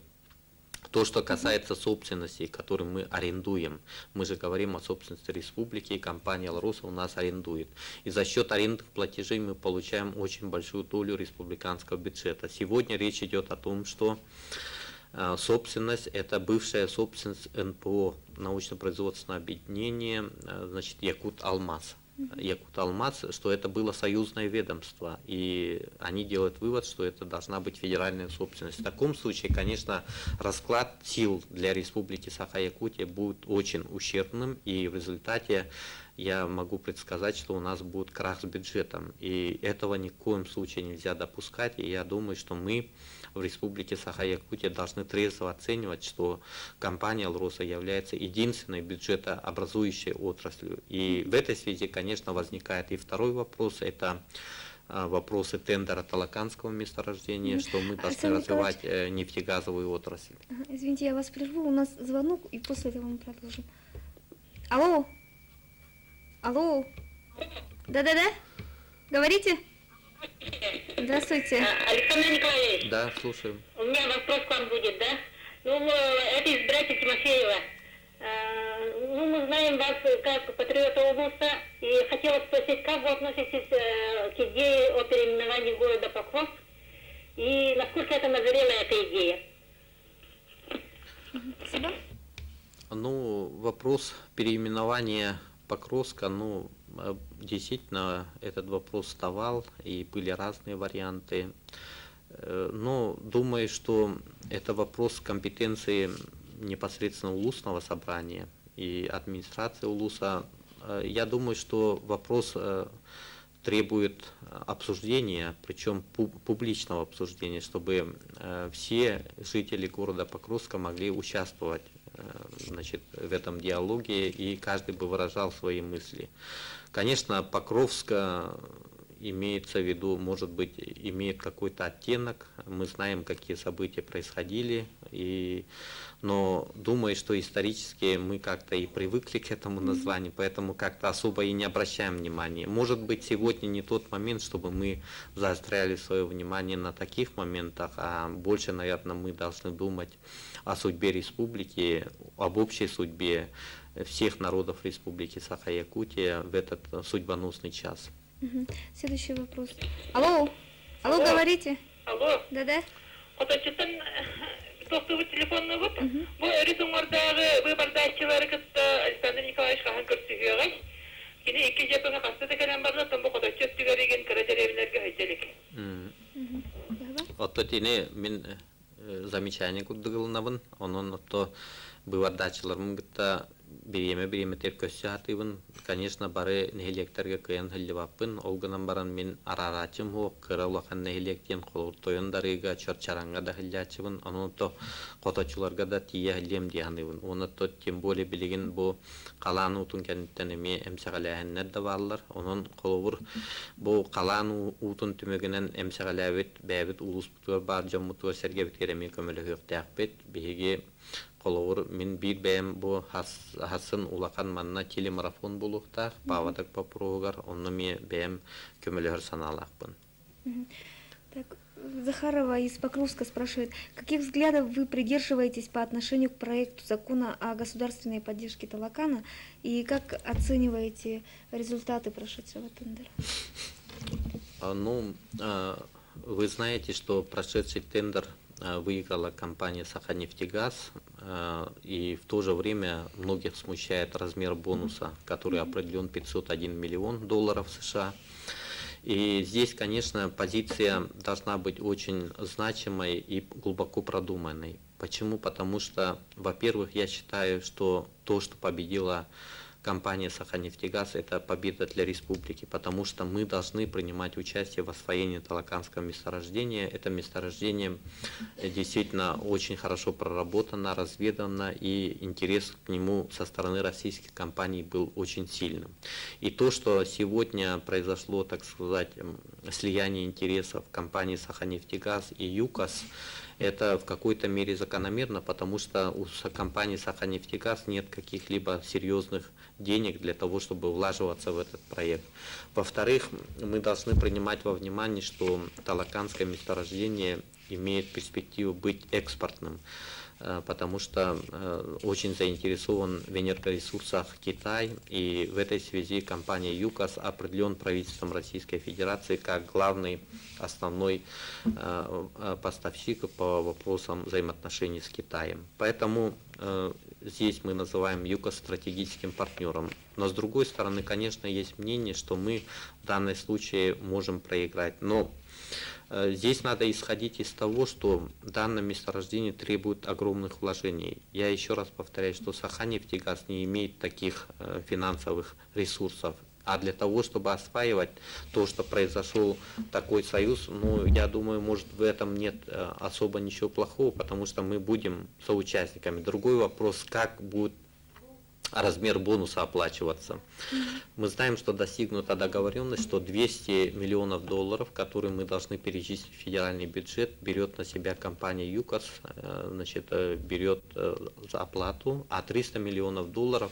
То, что касается собственности, которую мы арендуем, мы же говорим о собственности республики, и компания «Алроса» у нас арендует. И за счет арендных платежей мы получаем очень большую долю республиканского бюджета. Сегодня речь идет о том, что собственность – это бывшая собственность НПО, научно-производственное объединение, значит, Якут Алмаз. Якут Алмаз, что это было союзное ведомство, и они делают вывод, что это должна быть федеральная собственность. В таком случае, конечно, расклад сил для Республики Саха-Якутия будет очень ущербным, и в результате я могу предсказать, что у нас будет крах с бюджетом, и этого ни в коем случае нельзя допускать, и я думаю, что мы в Республике Саха-Якутия должны трезво оценивать, что компания «Алроса» является единственной бюджетообразующей отраслью. И в этой связи, конечно, возникает и второй вопрос, это вопросы тендера Талаканского месторождения, что мы должны Александр развивать нефтегазовую отрасль. Извините, я вас прерву, у нас звонок, и после этого мы продолжим. Алло? Алло? Да-да-да? Говорите? Здравствуйте. Александр Николаевич. Да, слушаю. У меня вопрос к вам будет, да? Ну, это избиратель Тимофеева. Ну, мы знаем вас как патриота области, и хотела спросить, как вы относитесь к идее о переименовании города Покровск, и насколько это назрела эта идея? Спасибо. Ну, вопрос переименования Покровска, ну, действительно, этот вопрос вставал, и были разные варианты. Но думаю, что это вопрос компетенции непосредственно улусного собрания и администрации улуса. Я думаю, что вопрос требует обсуждения, причем публичного обсуждения, чтобы все жители города Покровска могли участвовать, значит, в этом диалоге, и каждый бы выражал свои мысли. Конечно, Покровска имеется в виду, может быть, имеет какой-то оттенок. Мы знаем, какие события происходили, но думаю, что исторически мы как-то и привыкли к этому названию, поэтому как-то особо и не обращаем внимания. Может быть, сегодня не тот момент, чтобы мы заостряли свое внимание на таких моментах, а больше, наверное, мы должны думать о судьбе республики, об общей судьбе всех народов Республики Саха-Якутия в этот судьбоносный час. Следующий вопрос. Алло, алло, Алло. Говорите. Алло. Да-да. Хоточчуттан туохтуубут телефоннуубут. Бу өрүс уҥуордааҕы быыбардааччылары кытта Александр Николаевич хаһан көрсүһүөҕэй? Кини икки дьиэ хаста да кэлэн барда, оттон бу Хоточчу өттүгэр игин кыра дэриэбинэлэргэ сылдьа илик. Спасибо. Оттон итини мин замечание курдук ылынабын. Онон отто быыбардааччыларым кытта бириэмэ бириэмэтигэр көрсө сатыыбын. Конечно, бары нэһилиэктэргэ кыайан сылдьыбаппын. Ол гынан баран мин араарааччым суох, кыра улахан нэһилиэк диэн холобур Тойон Дарыыга, Чарчараҥҥа да сылдьааччыбын. Онон то хоточчуларга да тиийэ сылдьыам дии саныыбын. Уонна то тем более билигин бу халаан уутун кэнниттэн эмиэ эмсэҕэлээһиннэр да бааллар. Онон холобур бу халаан уутун түмүгүнэн эмсэҕэлээбит бэйэбит улууспутугар баар дьоммутугар сэргэбитигэр эмиэ көмөлөһүөхтээхпит. Биһиги холобур мин биир бэйэм бу сарсын улахан манна телемарафон буолуохтаах паводок боппуруоһугар, онно эмиэ бэйэм көмөлөһөр санаалаахпын. Так, Захарова из Покровска спрашивает, каких взглядов вы придерживаетесь по отношению к проекту закона о государственной поддержке Талакана и как оцениваете результаты прошедшего тендера? Ну, вы знаете, что прошедший тендер выиграла компания «Саханефтегаз», и в то же время многих смущает размер бонуса, который определен 501 миллион долларов США. И здесь, конечно, позиция должна быть очень значимой и глубоко продуманной. Почему? Потому что, во-первых, я считаю, что то, что победила компания «Саханефтегаз» – это победа для республики, потому что мы должны принимать участие в освоении Талаканского месторождения. Это месторождение действительно очень хорошо проработано, разведано, и интерес к нему со стороны российских компаний был очень сильным. И то, что сегодня произошло, так сказать, слияние интересов компании «Саханефтегаз» и «ЮКОС», это в какой-то мере закономерно, потому что у компании «Саханефтегаз» нет каких-либо серьезных денег для того, чтобы влаживаться в этот проект. Во-вторых, мы должны принимать во внимание, что Талаканское месторождение имеет перспективу быть экспортным, потому что очень заинтересован в энергоресурсах Китай, и в этой связи компания ЮКОС определен правительством Российской Федерации как главный основной поставщик по вопросам взаимоотношений с Китаем. Поэтому здесь мы называем ЮКОС стратегическим партнером. Но с другой стороны, конечно, есть мнение, что мы в данном случае можем проиграть. Но здесь надо исходить из того, что данное месторождение требует огромных вложений. Я еще раз повторяю, что Саханефтегаз не имеет таких финансовых ресурсов. А для того, чтобы осваивать то, что произошел такой союз, ну, я думаю, может, в этом нет особо ничего плохого, потому что мы будем соучастниками. Другой вопрос, как будет размер бонуса оплачиваться. Мы знаем, что достигнута договоренность, что 200 миллионов долларов, которые мы должны перечислить в федеральный бюджет, берет на себя компания ЮКОС, значит, берет за оплату, а 300 миллионов долларов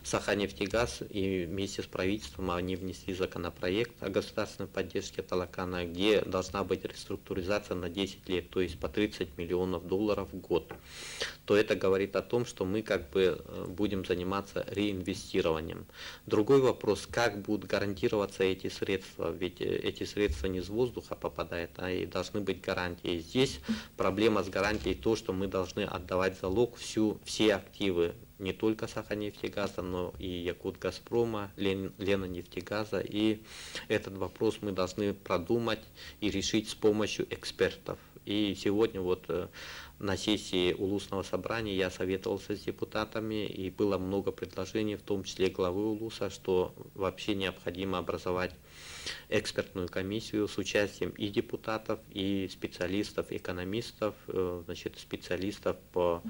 Саханефтегаз и вместе с правительством они внесли законопроект о государственной поддержке Талакана, где должна быть реструктуризация на 10 лет, то есть по 30 миллионов долларов в год. То это говорит о том, что мы как бы будем заниматься реинвестированием. Другой вопрос, как будут гарантироваться эти средства, ведь эти средства не из воздуха попадают, а и должны быть гарантии. Здесь проблема с гарантией то, что мы должны отдавать залог все активы не только Саханефтегаза, но и Якутгазпрома, Лена нефтегаза. И этот вопрос мы должны продумать и решить с помощью экспертов. И сегодня вот на сессии Улусного собрания я советовался с депутатами, и было много предложений, в том числе главы Улуса, что вообще необходимо образовать экспертную комиссию с участием и депутатов, и специалистов, экономистов, значит, специалистов по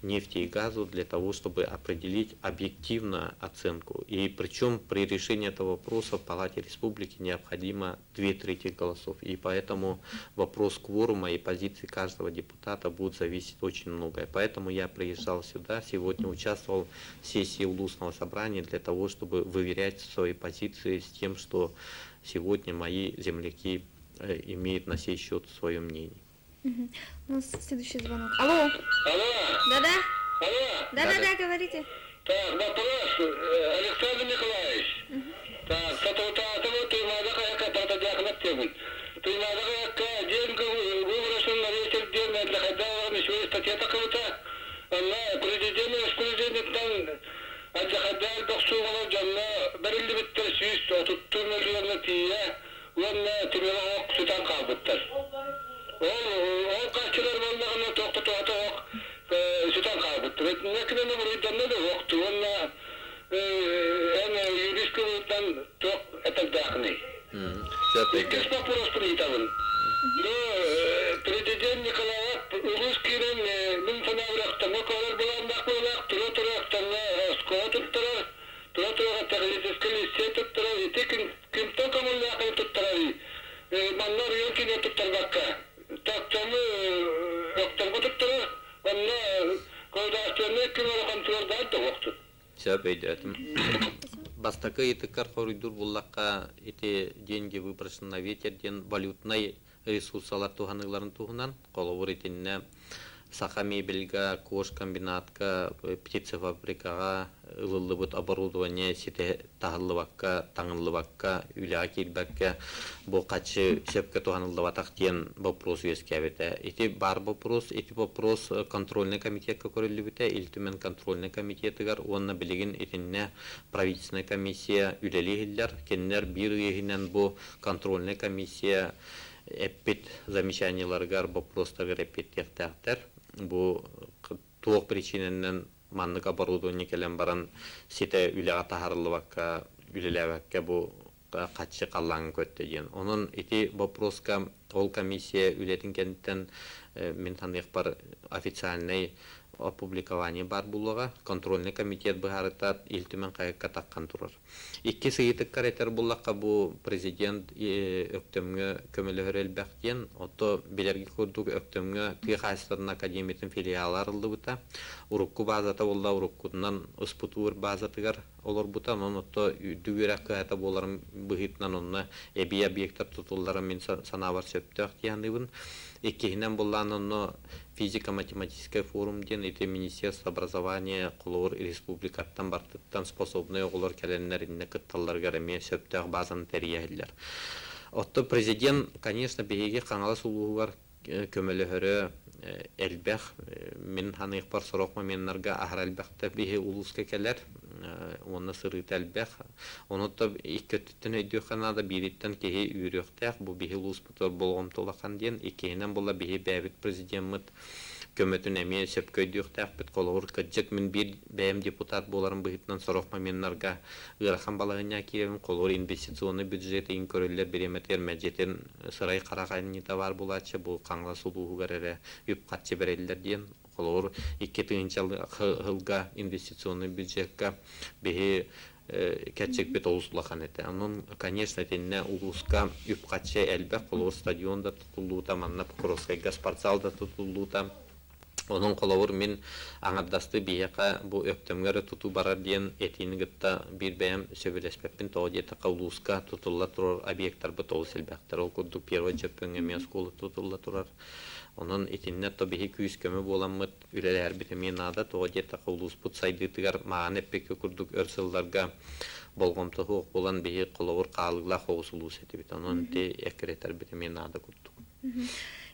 нефти и газу для того, чтобы определить объективно оценку. И причем при решении этого вопроса в Палате Республики необходимо 2/3 голосов. И поэтому вопрос кворума и позиции каждого депутата будет зависеть очень многое. Поэтому я приезжал сюда, сегодня участвовал в сессии Улусного собрания для того, чтобы выверять свои позиции с тем, что сегодня мои земляки имеют на сей счет свое мнение. Угу. У нас следующий звонок. Алло. Алло. Да-да. Алло. Да-да-да, говорите. Так, вопрос, Александр Николаевич. Угу. Так, соторутааҕыта Туймаада хаһыакка протодиахнат диэбин. Туймаада хаһыакка деньги выброшен на ветер диэн хайдах үчүгэй статья тахсыбыта. Онно президент распоряжениеттан алдьархайдаах элбэх суумалар дьоҥҥо бэриллибиттэр 130 миллиоҥҥа тиийэ уонна тимири оһох сүтэн хаалбыттар. Ол харчылар буоллаҕына туох да туһата суох сүтэн хаалбыттар. Итиннэ кинини буруйданна да суох уонна эн юрист кылыттан туох этэрдээхиний? Иккис боппуруоспун ыйытабын. Бу президент Николаев улуус киирэн мин санаабар Өктөмҥө көрөр былааннаах быһыылаах, тура-тура Өктөмҥө оскуола туттарар, тура-тура техническэй лицей туттарар, ити кимтэн көҥүллээхин туттарарый? Манна оройуон киинэ туттарбакка. Өктөмү Өктөмҥө туттарар, онно государственнай ким эрэ хонтуруоллаан да суохтун. Сөп өйдөөтүм. Бастакы ыйытыккар хоруйдуур буллахха, ити деньги выброшены на ветер диэн валютнай ресурсалар туһаныыларын туһунан, холобур итиннэ Саха мебельга, кожкомбинатка, птицефабрикаҕа ылыллыбыт оборудование ситэ таһыллыбакка, таҥыллыбакка, үлэҕэ киирбэккэ бу хаччы сөпкө туһаныллыбатах диэн боппуруос үөскээбитэ. Ити баар боппуруос, ити боппуруос контрольнай комитекка көрүллүбүтэ, Ил Түмэн контрольнай комитетыгар уонна билигин итиннэ правительственнай комиссия үлэлии иһиллэр. Кинилэр биир ый иһинэн бу контрольнай комиссия эппит замечаниеларыгар, боппуруостарыгар эппиэттиэхтээхтэр. Бу туох причинэнэн маннык оборудование кэлэн баран ситэ үлэҕэ таһаарыллыбакка, үлэлээбэккэ бу хаччы халлааҥҥа көттө диэн. Онон ити боппуруоска ол комиссия үлэтин кэнниттэн мин саныахпар официальнай опубликование баар буолуоҕа. Контрольный комитет быһаарыта Ил Түмэн хаһыакка таххан турар. Иккис ыйытыккар этэр буоллахха, бу президент Өктөмҥө көмөлөһөр элбэх диэн, ото билэргэ курдук Өктөмҥө тыа хаһаайыстыбатын академиятын филиала арыллыбыта. Урукку базата буолла уруккутунан СПТУ базатыгар олорбута, онон отто үрдүк үөрэх кыһата буоларын быһыытынан онно эбии объектар тутуллара мин санаабар сөптөөх дии саныыбын. Иккиһинэн буллаан онно физико-математическай форум диэн ити Министерство образования холобур республикаттан бартыттан способнай оҕолор кэлэннэр иннэ кытталларыгар эмиэ сөптөөх базаны тэрийэһиллэр. Отто президент, конечно, биһиги Хаҥалас улууһугар көмөлөһөрө элбэх. Мин саныахпар сорох моменнарга аһара элбэхтэ биһи улууска кэлэр уонна сырыыта элбэх. Ону то икки өттүттэн өйдүөххэ наада, биириттэн киһи үүрүөхтээх, бу биһи улууспутугар болҕомто улахан диэн, иккиһинэн буолла биһи бэйэбит президеммыт көмөтүн эмиэ сөпкө өйдүөхтээхпит. Холобур, кырдьык мин биир бэйэм депутат буоларым быһыытынан сорох моменнарга ыарахан балаһыанньаҕа киирэбин. Холобур, инвестиционный бюджет иһин көрүллэр бириэмэтигэр мэлдьитин сырай-харах айымньыта баар буолааччы, бу Хаҥалас улууһугар эрэ үп-харчы бэриллэр диэн. Холобур, 2 тыһыынча сылга инвестиционный бюджекка биһи кэрчикпит олус улахан этэ. Онон, конечно, итиннэ улууска үп-харчы элбэх, холобур, стадион да тутуллуута, манна Покровскайга спортзал да тутуллуута. Онон холобур мин аҥардастыы биһиэхэ бу Өктөмҥө эрэ тутуу барар диэн этиини кытта биир бэйэм сөбүлэспэппин. Тоҕо диэтэххэ улууска тутулла турар объектарбыт олус элбэхтэр. Ол курдук Первый Дьөппөҥҥө эмиэ оскуола тутулла турар. Онон итиннэ то биһи күүс-көмө буоламмыт үлэлэһэрбит эмиэ наада. Тоҕо диэтэххэ улууспут сайдыытыгар мааны эппиккэ курдук өр сылларга болҕомто суох буолан биһи холобур хаалыылаах оҕус улуус этибит. Онон ити эккирэтэрбит эмиэ наада курдук.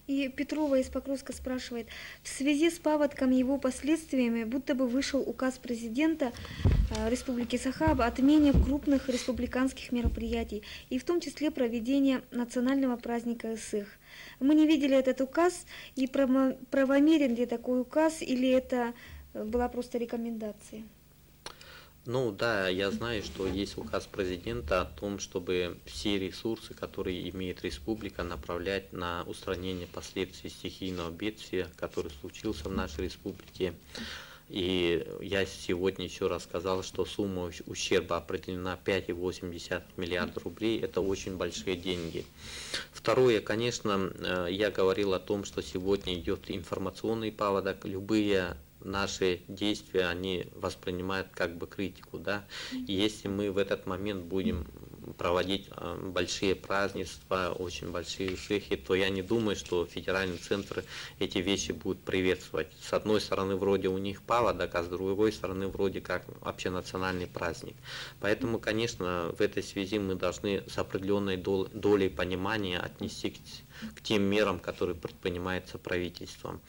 И Петрова из Покровска спрашивает, в связи с паводком и его последствиями, будто бы вышел указ президента Республики Саха об отмене крупных республиканских мероприятий, и в том числе проведения национального праздника Ысыах. Мы не видели этот указ, и правомерен ли такой указ, или это была просто рекомендация? Ну да, я знаю, что есть указ президента о том, чтобы все ресурсы, которые имеет республика, направлять на устранение последствий стихийного бедствия, который случился в нашей республике. И я сегодня еще раз сказал, что сумма ущерба определена 5,8 миллиарда рублей. Это очень большие деньги. Второе, конечно, я говорил о том, что сегодня идет информационный паводок. Любые наши действия они воспринимают как бы критику, да. И если мы в этот момент будем проводить большие празднества, очень большие ыһыахи, то я не думаю, что федеральный центр эти вещи будет приветствовать. С одной стороны, вроде у них паводок, а с другой стороны, вроде как общенациональный праздник. Поэтому, конечно, в этой связи мы должны с определенной долей понимания отнести к тем мерам, которые предпринимаются правительством.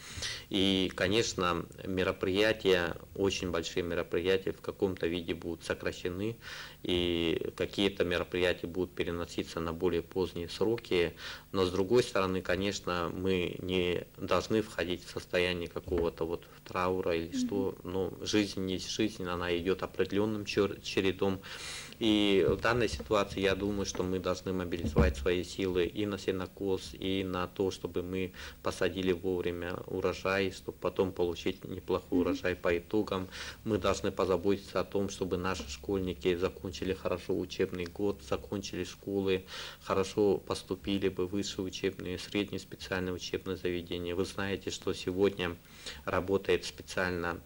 И, конечно, мероприятия, очень большие мероприятия в каком-то виде будут сокращены, и какие-то мероприятия будут переноситься на более поздние сроки. Но, с другой стороны, конечно, мы не должны входить в состояние какого-то вот траура или что. Но жизнь есть жизнь, она идет определенным чередом. И в данной ситуации я думаю, что мы должны мобилизовать свои силы и на сенокос, и на то, чтобы мы посадили вовремя урожай, чтобы потом получить неплохой урожай по итогам. Мы должны позаботиться о том, чтобы наши школьники закончили хорошо учебный год, закончили школы, хорошо поступили бы в высшие учебные, средние специальные учебные заведения. Вы знаете, что сегодня работает специально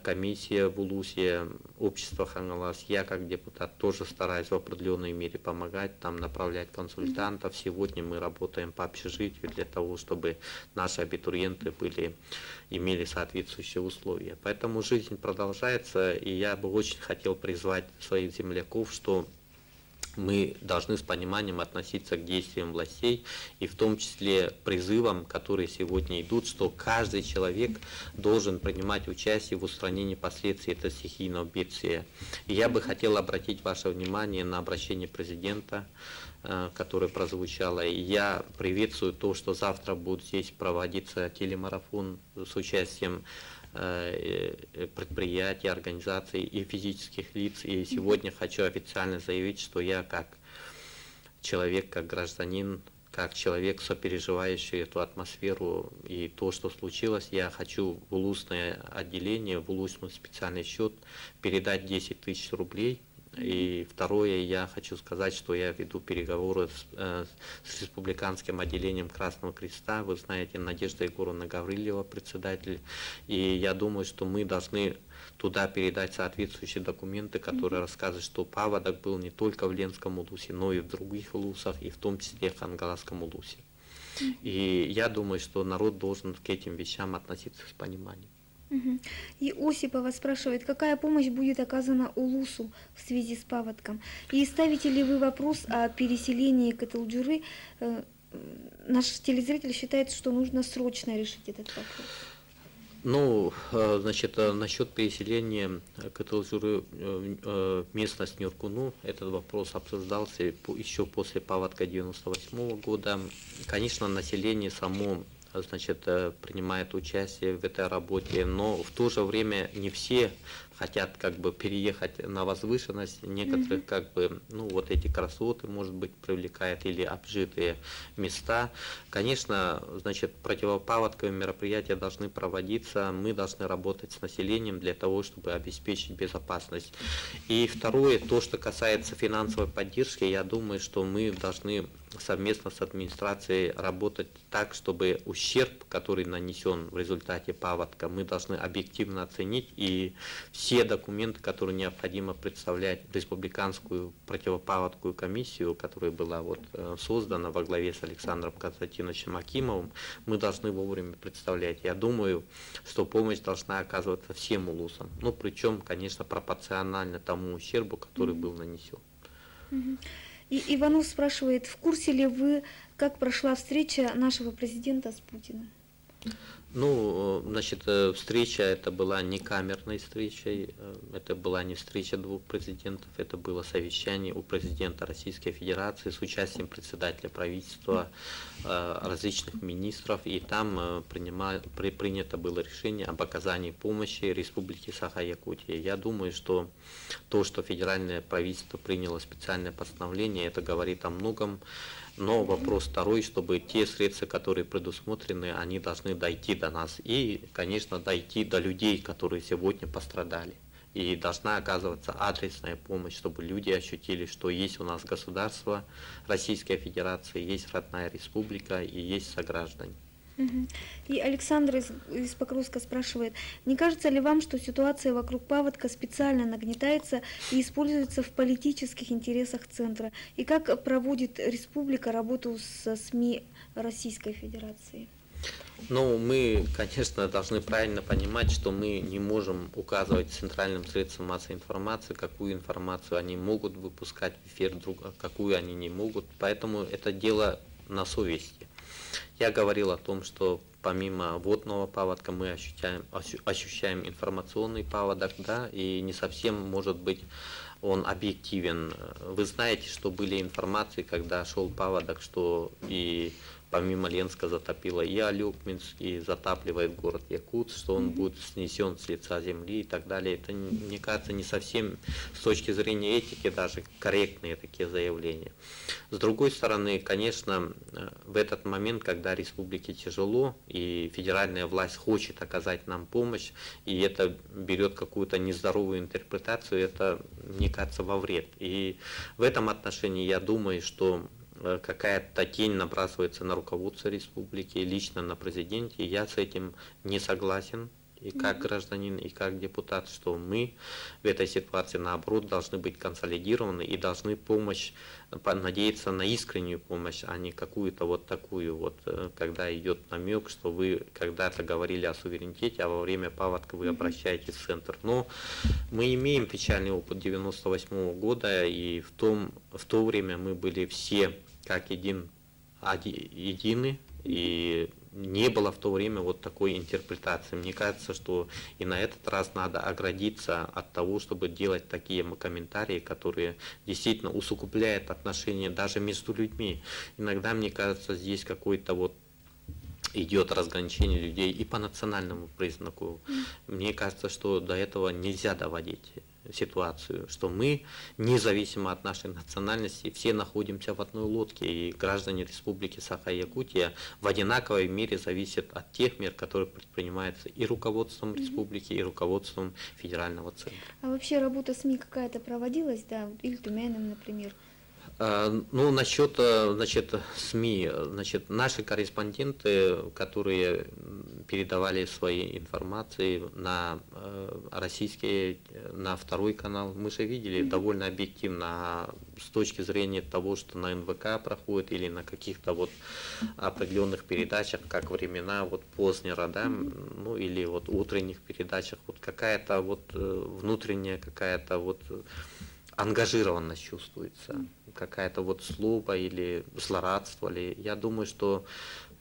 комиссия в Улусе, общество Хаҥалас. Я как депутат тоже стараюсь в определенной мере помогать, там направлять консультантов. Сегодня мы работаем по общежитию для того, чтобы наши абитуриенты имели соответствующие условия. Поэтому жизнь продолжается, и я бы очень хотел призвать своих земляков, что Мы должны с пониманием относиться к действиям властей и в том числе призывам, которые сегодня идут, что каждый человек должен принимать участие в устранении последствий этого стихийного бедствия. И я бы хотел обратить ваше внимание на обращение президента, которое прозвучало. И я приветствую то, что завтра будет здесь проводиться телемарафон с участием предприятий, организаций и физических лиц. И сегодня хочу официально заявить, что я как человек, как гражданин, как человек, сопереживающий эту атмосферу и то, что случилось, я хочу в улусное отделение, в улусный специальный счет передать 10 тысяч рублей. И второе, я хочу сказать, что я веду переговоры с республиканским отделением Красного Креста. Вы знаете, Надежда Егоровна Гаврилева, председатель. И я думаю, что мы должны туда передать соответствующие документы, которые рассказывают, что паводок был не только в Ленском улусе, но и в других улусах, и в том числе в Хангаласском улусе. И я думаю, что народ должен к этим вещам относиться с пониманием. И Осипова спрашивает, какая помощь будет оказана Улусу в связи с паводком? И ставите ли вы вопрос о переселении Кытыл-Джуры? Наш телезритель считает, что нужно срочно решить этот вопрос. Ну, значит, насчет переселения Кытыл-Джуры местность Нюркуну, этот вопрос обсуждался еще после паводка 98 года. Конечно, население само, значит, принимает участие в этой работе, но в то же время не все хотят как бы переехать на возвышенность, некоторых как бы, ну, вот эти красоты, может быть, привлекает или обжитые места. Конечно, значит, противопаводковые мероприятия должны проводиться, мы должны работать с населением для того, чтобы обеспечить безопасность. И второе, то, что касается финансовой поддержки, я думаю, что мы должны совместно с администрацией работать так, чтобы ущерб, который нанесен в результате паводка, мы должны объективно оценить и все документы, которые необходимо представлять в республиканскую противопаводковую комиссию, которая была вот создана во главе с Александром Константиновичем Акимовым, мы должны вовремя представлять. Я думаю, что помощь должна оказываться всем улусам, ну, причем, конечно, пропорционально тому ущербу, который был нанесен. И Иванов спрашивает, в курсе ли вы, как прошла встреча нашего президента с Путиным? Ну, значит, встреча это была не камерной встречей, это была не встреча двух президентов, это было совещание у президента Российской Федерации с участием председателя правительства, различных министров, и там принято было решение об оказании помощи Республике Саха-Якутия. Я думаю, что то, что федеральное правительство приняло специальное постановление, это говорит о многом. Но вопрос второй, чтобы те средства, которые предусмотрены, они должны дойти до нас и, конечно, дойти до людей, которые сегодня пострадали. И должна оказываться адресная помощь, чтобы люди ощутили, что есть у нас государство, Российская Федерация, есть родная республика и есть сограждане. И Александр из Покровска спрашивает, не кажется ли вам, что ситуация вокруг паводка специально нагнетается и используется в политических интересах центра? И как проводит республика работу со СМИ Российской Федерации? Ну, мы, конечно, должны правильно понимать, что мы не можем указывать центральным средствам массовой информации, какую информацию они могут выпускать в эфир, какую они не могут. Поэтому это дело на совести. Я говорил о том, что помимо водного паводка мы ощущаем информационный паводок, да, и не совсем, может быть, он объективен. Вы знаете, что были информации, когда шел паводок, что и помимо Ленска затопило и Олекминск, и затапливает город Якутск, что он будет снесен с лица земли и так далее. Это, мне кажется, не совсем с точки зрения этики даже корректные такие заявления. С другой стороны, конечно, в этот момент, когда республике тяжело, и федеральная власть хочет оказать нам помощь, и это берет какую-то нездоровую интерпретацию, это, мне кажется, во вред. И в этом отношении я думаю, что какая-то тень набрасывается на руководство республики, лично на президенте. Я с этим не согласен. И как гражданин, и как депутат, что мы в этой ситуации, наоборот, должны быть консолидированы и должны помощь, надеяться на искреннюю помощь, а не какую-то вот такую вот, когда идет намек, что вы когда-то говорили о суверенитете, а во время паводка вы обращаетесь в центр. Но мы имеем печальный опыт 98 года, и в то время мы были все как едины, и не было в то время вот такой интерпретации. Мне кажется, что и на этот раз надо оградиться от того, чтобы делать такие комментарии, которые действительно усугубляют отношения даже между людьми. Иногда, мне кажется, здесь какой-то вот идет разграничение людей и по национальному признаку. Мне кажется, что до этого нельзя доводить ситуацию, что мы, независимо от нашей национальности, все находимся в одной лодке, и граждане Республики Саха-Якутия в одинаковой мере зависят от тех мер, которые предпринимаются и руководством республики, и руководством федерального центра. А вообще работа СМИ какая-то проводилась, да, Ил Түмэном, например? Ну, насчет, значит, СМИ, значит, наши корреспонденты, которые передавали свои информации на российские, на второй канал, мы же видели довольно объективно, а с точки зрения того, что на НВК проходит или на каких-то вот определенных передачах, как времена вот Познера, да, ну или вот утренних передачах, вот какая-то вот внутренняя какая-то вот ангажированность чувствуется, какая-то вот злоба или злорадство. Или... Я думаю, что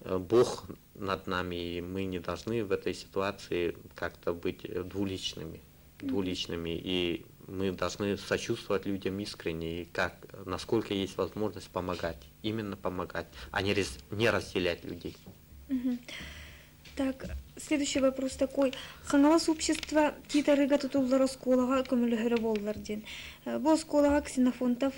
Бог над нами, и мы не должны в этой ситуации как-то быть двуличными, и мы должны сочувствовать людям искренне, и как, насколько есть возможность помогать, именно помогать, а не разделять людей. Так, следующий вопрос такой. Хаҥалас общество Тиит Арыыга тутуллар оскуолаҕа көмөлөһөрө буоллар диэн. Бу оскуолаҕа Ксенофонтов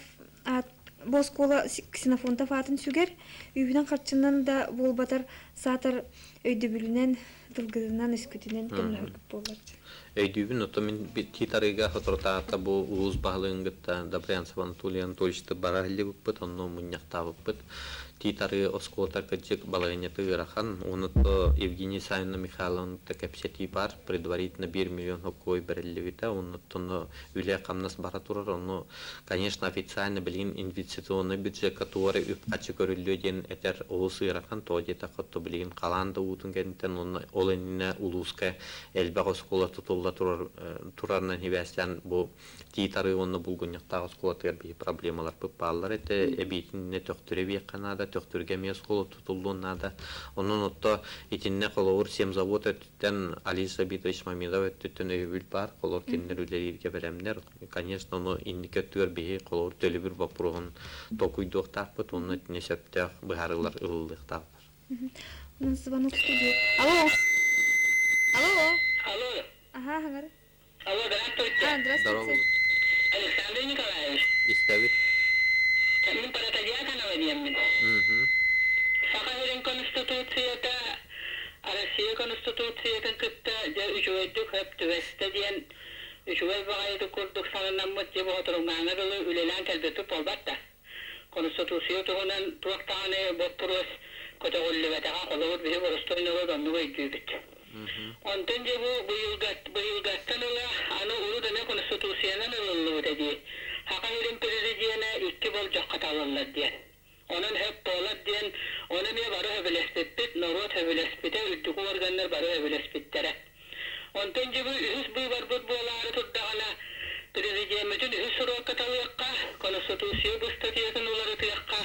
аат бу оскуола Ксенофонтов аатын сүгэр, үбүнэн-харчынан да буолбатар саатар өйдөбүлүнэн, тылгытынан, өскүтүнэн көмөлөһөргүт буоллар диэн. Өйдүүбүн, оттон мин Тиит Арыыга соторутааҕыта бу улуус баһылыгын кытта Добрянцев Анатолий Анатольевичты бара сылдьыбыппыт, онно мунньахтаабыппыт. Тиит Арыы оскуолата кырдьык балаһыанньата ыарахан. Уонна то Евгения Саввина Михайловна кэпсэтии баар, предварительно 1 миллион хоккой бэриллибитэ, оннуттан үлэ-хамнас бара турар. Ону, конечно, официально билигин инвестиционный бюджекка туора үп-харчы көрүллүө диэн этэр олус ыарахан. Тоҕо диэтэххэ, билигин халаан да уутун кэнниттэн уонна ол иннинэ улууска элбэх оскуола тутулла турар турарынан сибээстээн бу Тиит Арыы уонна Булгунньахтаах оскуолатыгар биһи проблемаларбыт бааллар этэ. Эбиитиннэ Төхтүрэ биэххэ наада, Төхтүргэ эмиэ оскуола тутуллуон наада. Онон отто итиннэ холобур Семзавод өттүттэн Али Сабитович Мамедов өттүттэн өйөбүл баар. Холобур кинилэр үлэлииргэ бэлэмнэр. Конечно, ону инники өттүгэр биһи холобур төлөбүр боппуруоһун толкуйдуохтаахпыт уонна итини сөптөөх быһаарыылар ылыллыахтаахтар. У нас звонок в студию. Алло! Алло! Алло. Ага, говорю. Алло, здравствуйте. А, здравствуйте. Здорово. Александр Николаевич. Истэбит. Мин Протодьяконова диэммин. Саха сирин Конституцията Россия Конституциятын кытта дьэ үчүгэйдик сөп түбэстэ диэн үчүгэй баҕайытык курдук сананаммыт дьэ боотуруҥҥааҥҥа дылы үлэлээн кэлбиппит буолбат да. Конституция туһунан туох даҕаны боппуруос көтөҕүллүбэтэҕэ, холобур, биһи боростуой норуот оннук өйдүүбүт. Онтон дьэ бу быйылгаттан ыла аны урут эмиэ Конституциянан ылыллыбыта дии. Саха сирин президенэ икки болдьоххо талыллар диэн. Онон сөп буолар диэн, ону эмиэ бары сөбүлэспиппит, норуот сөбүлэспитэ, үрдүкү органнар бары сөбүлэспиттэрэ. Онтон дьэ бу үһүс быыбарбыт буолаары турдаҕына, президеммитин үһүс срокка талыахха, Конституция быстатыйатын уларытыахха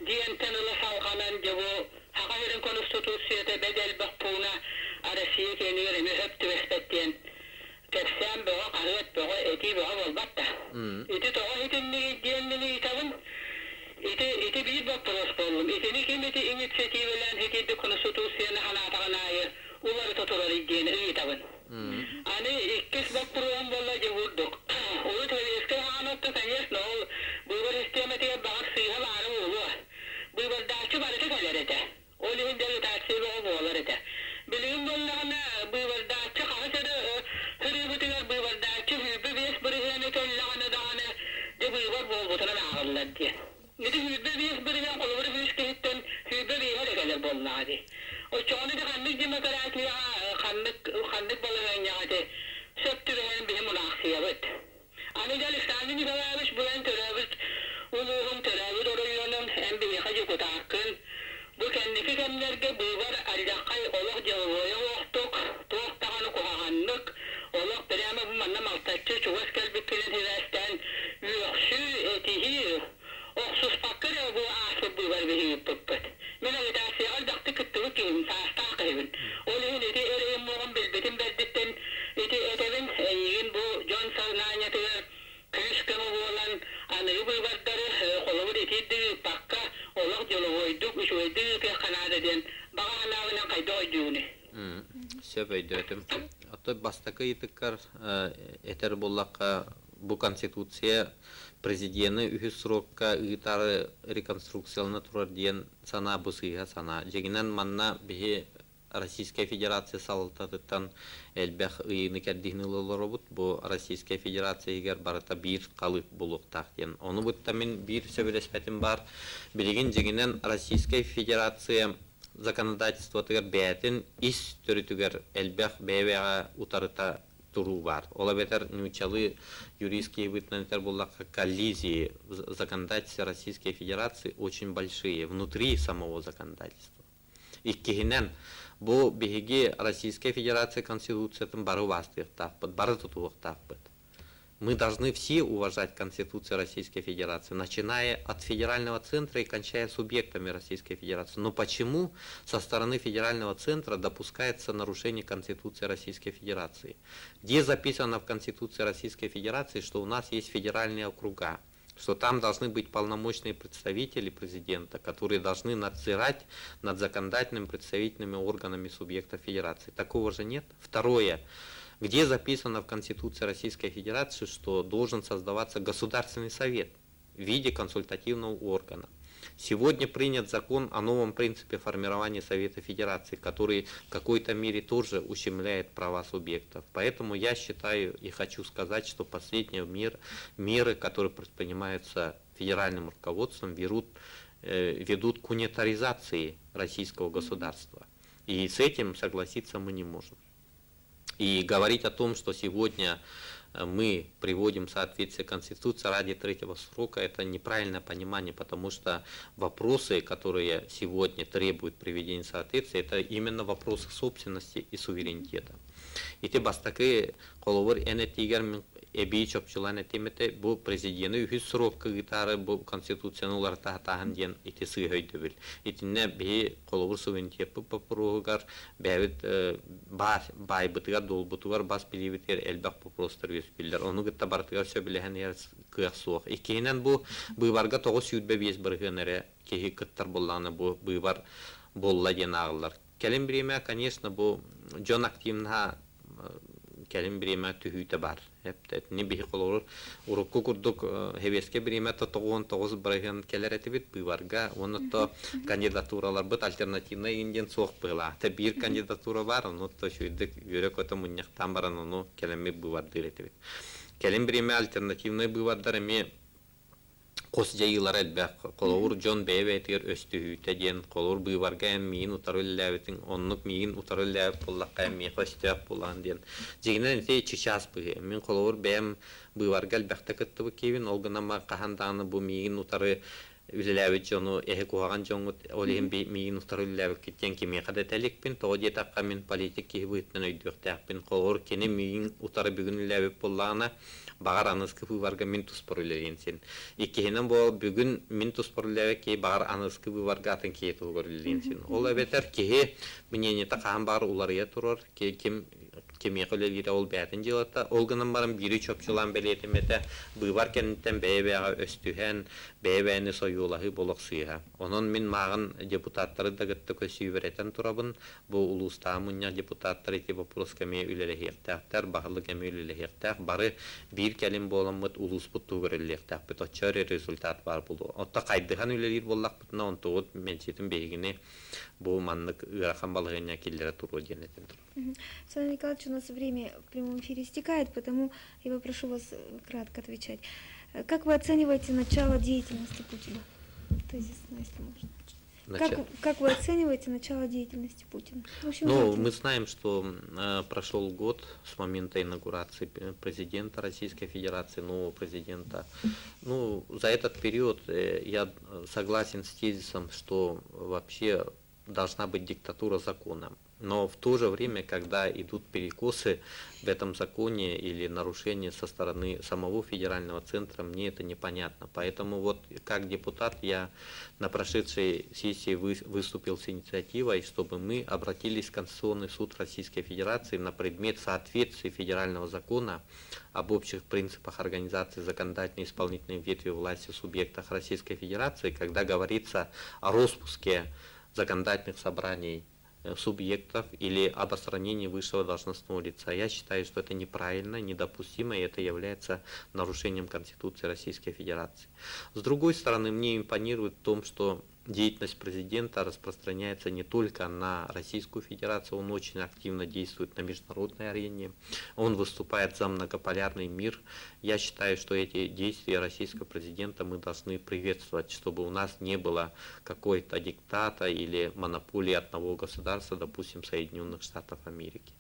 диэнтэн ыла салҕанан дьэ бу Саха сирин Конституцията бэт элбэх пууна Россия киэнигэр эмиэ сөп түбэспэт диэн кэпсээн бөҕө, хаһыат бөҕө, этии бөҕө буолбат да. Ити тоҕо итиннигий диэн мин ыйытабын. Ити биир боппуруос буоллум. Итини ким ити инициативалаан итирдик Конституцияны ханаатаҕын аайы уларыта турарый диэн ыйытабын. Аны иккис боппуруоһум буолла дьэ бурдук. Урут Советскай хаанатта, конечно, ол быыбар систиэмэтигэр баҕар сыыһа баара буолуо. Быыбардааччы барыта кэлэр этэ. Ол иһин делегация бөҕө буолар этэ. Билигин буоллаҕына быыбардааччы хаһыс эрэ сырыыбытыгар быыбардааччы 25 бырыһыаны кэллэҕинэ даҕаны дьэ быыбар буолбутунан ааҕыллар диэн. Ити 25% холобур үс киһиттэн 25-э эрэ кэлэр буоллаҕа дии. Оччоҕуна ити ханнык демократияҕа, ханнык ханнык балаһыанньаҕа ити сөп түбэһэн биһи мунаахсыйабыт. Аны дьэ Александр Николаевич бу эн төрөөбүт улууһуҥ, төрөөбүт оройуонуҥ, эн биһиэхэ дьокутааккын. Бу кэнники кэмнэргэ быыбар алдьархай олох дьылҕыайа суохтук, туох даҕаны куһаҕаннык, олох прямо бу манна малтаччы чугас кэлбиккинэн сибээстээн үөхсүү, этиһии, охсуспакка эрэ бу ааспыт быыбар биһиги ыыппыппыт. Мин агитацияҕа элбэхтик кыттыбыт киһибин, саастаах киһибин. Ол иһин ити эрэйим муоҕун билбитим бэрдиттэн ити этэбин, эйигин бу дьон сознаниетыгар күүс-көмө буолан аныгы быыбардары холобур итиирдик ыыппакка, олох деловойдук, үчүгэйдик ыытыахха наада диэн баҕа санаабынан хайдах өйдүүгүнүй? Сөп өйдөөтүм. Оттон бастакы ыйытыккар этэр буоллахха, бу Конституция президени үһүс срокка ыытары реконструкциялана турар диэн санаа бу сыыһа санаа. Дьиҥинэн манна биһи Российскай Федерация салалтатыттан элбэх ыйыыны-кэрдиини ыла олоробут. Бу Российскай Федерация иһигэр барыта биир халыып буолуохтаах диэн. Ону кытта мин биир сөбүлэспэтим баар. Билигин дьиҥинэн Российскай Федерация законодательствотыгар бэйэтин ис төрүтүгэр элбэх бэйэ-бэйэҕэ утарыта туруу баар. Ол эбэтэр нууччалыы юристские быытынан этэр буоллахха, коллизии в законодательстве Российской Федерации очень большие внутри самого законодательства. Иккиһинэн, бу биһиги Российскай Федерация Конституциятын бары убаастыахтаахпыт, бары тутуһуохтаахпыт. Мы должны все уважать Конституцию Российской Федерации, начиная от федерального центра и кончая субъектами Российской Федерации. Но почему со стороны федерального центра допускается нарушение Конституции Российской Федерации? Где записано в Конституции Российской Федерации, что у нас есть федеральные округа? Что там должны быть полномочные представители президента, которые должны надзирать над законодательными представительными органами субъектов федерации. Такого же нет. Второе. Где записано в Конституции Российской Федерации, что должен создаваться Государственный совет в виде консультативного органа? Сегодня принят закон о новом принципе формирования Совета Федерации, который в какой-то мере тоже ущемляет права субъектов. Поэтому я считаю и хочу сказать, что последние меры, которые предпринимаются федеральным руководством, ведут к унитаризации российского государства. И с этим согласиться мы не можем. И говорить о том, что сегодня мы приводим в соответствие Конституции ради третьего срока, это неправильное понимание, потому что вопросы, которые сегодня требуют приведения в соответствие, это именно вопросы собственности и суверенитета. Ити бастакы холобур эн этиигэр мин эбии чопчулаан этиэм этэ, бу президени үһүс срокка ыытаары бу конституцияны уларыта сатааһын диэн ити сыыһа өйдөбүл. Итиннэ биһи холобур суверенитеппыт боппуруоһугар бэйэбит баайбытыгар, дуолбутугар, бас билиибитигэр элбэх боппуруостар үөскүүллэр. Ону кытта барытыгар сөбүлэһэн иһэр кыах суох. Иккиһинэн бу быыбарга 925% эрэ киһи кыттар буоллаҕына бу быыбар буолла диэн ааҕыллар. Кэлин бириэмэ, конечно, бу дьон активнаһа кэлин бириэмэ түһүүтэ бар. Этини биһи холобур урукку курдук хэбиэскэ бириэмэ 99% кэлэр этибит быыбарга уонна то кандидатураларбыт альтернативный диэн суох быһыылаах. Тэ биир кандидатура бар, ону то үчүгэйдик үөрэ-көтө мунньахтаан баран ону кэлэммит быыбардыыр этибит. Кэлин бириэмэ альтернативный быыбардар эмиэ хос дьайыылара элбэх. Холобур, дьон бэйэ-бэйэтигэр өстүһүүтэ диэн, холобур, быыбарга эн миигин утары үлэлээбитиҥ, оннук миигин утары үлэлээбит буоллахха эн миэхэ өстөөх буолаҕын диэн. Дьиҥинэн ити чычаас быһыы. Мин холобур бэйэм быыбарга элбэхтэ кыттыбыт киһибин, ол гынан баран хаһан даҕаны бу миигин утары үлэлээбит дьону эһи куһаҕан дьоҥҥут, ол иһин миигин утары үлэлээбиккит диэн кимиэхэ да этэ иликпин. Тоҕо диэтэххэ, мин политик киһи быһыытынан өйдүөхтээхпин. Холобур, кини миигин утары бүгүн үлэлээбит буоллаҕына, баҕар аныгыскы быыбарга мин туспар үлэлиэн син. Иккиһинэн буол бүгүн мин туспар үлэлээбит киһи баҕар аныгыскы быыбарга атын киһи туһугар үлэлиэн син. Ол эбэтэр киһи мнениета хаһан баҕар уларыйа турар, ким кимиэхэ үлэлиирэ ол бэйэтин дьыалата. Ол гынан баран биири чопчулаан бэлиэтэммэтэ, быыбар кэнниттэн бэйэ-бэйэҕэ өстүһэн, бэйэ-бэйэни сойуолаһыы болох сыыһа. Онон мин мааҕын депутаттары да кытта көсүүбэрэтэн турабын, Бу улуустааҕы мунньах депутаттара ити боппуруоска эмиэ үлэлэһиэхтээхтэр, баһылык эмиэ үлэлэһиэхтээх. Бары биир кэлим буоламмыт улууспут туһугар үлэлиэхтээхпит. Оччо эрэ результат баар буолуо. Оттон хайдыһан үлэлиир буоллахпытына, онтубут мэлдьитин биһигини бу маннык ыарахан балаһыанньа киллэрэ туруо диэн этэн турар. Александр Николаевич, у нас время в прямом эфире истекает, потому я попрошу вас кратко отвечать. Как вы оцениваете начало деятельности Путина? Тезисно, если можно. Как вы оцениваете начало деятельности Путина? В общем, Ну, деятельность. мы знаем, что прошел год с момента инаугурации президента Российской Федерации, нового президента. Ну, за этот период я согласен с тезисом, что вообще должна быть диктатура закона. Но в то же время, когда идут перекосы в этом законе или нарушения со стороны самого федерального центра, мне это непонятно. Поэтому вот как депутат я на прошедшей сессии выступил с инициативой, чтобы мы обратились в Конституционный суд Российской Федерации на предмет соответствия федерального закона об общих принципах организации законодательной и исполнительной ветви власти в субъектах Российской Федерации, когда говорится о распуске законодательных собраний субъектов или об отстранении высшего должностного лица. Я считаю, что это неправильно, недопустимо, и это является нарушением Конституции Российской Федерации. С другой стороны, мне импонирует в том, что деятельность президента распространяется не только на Российскую Федерацию, он очень активно действует на международной арене, он выступает за многополярный мир. Я считаю, что эти действия российского президента мы должны приветствовать, чтобы у нас не было какой-то диктата или монополии одного государства, допустим, Соединенных Штатов Америки.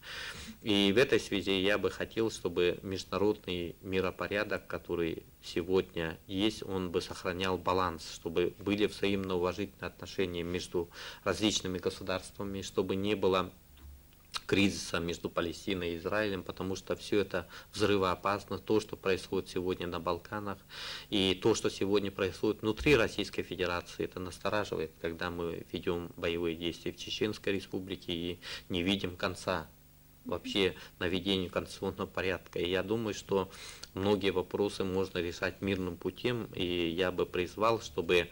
И в этой связи я бы хотел, чтобы международный миропорядок, который сегодня есть, он бы сохранял баланс, чтобы были взаимно уважительные отношения между различными государствами, чтобы не было кризиса между Палестиной и Израилем, потому что все это взрывоопасно, то, что происходит сегодня на Балканах, и то, что сегодня происходит внутри Российской Федерации, это настораживает, когда мы ведем боевые действия в Чеченской Республике и не видим конца вообще наведению конституционного порядка. И я думаю, что многие вопросы можно решать мирным путем, и я бы призвал, чтобы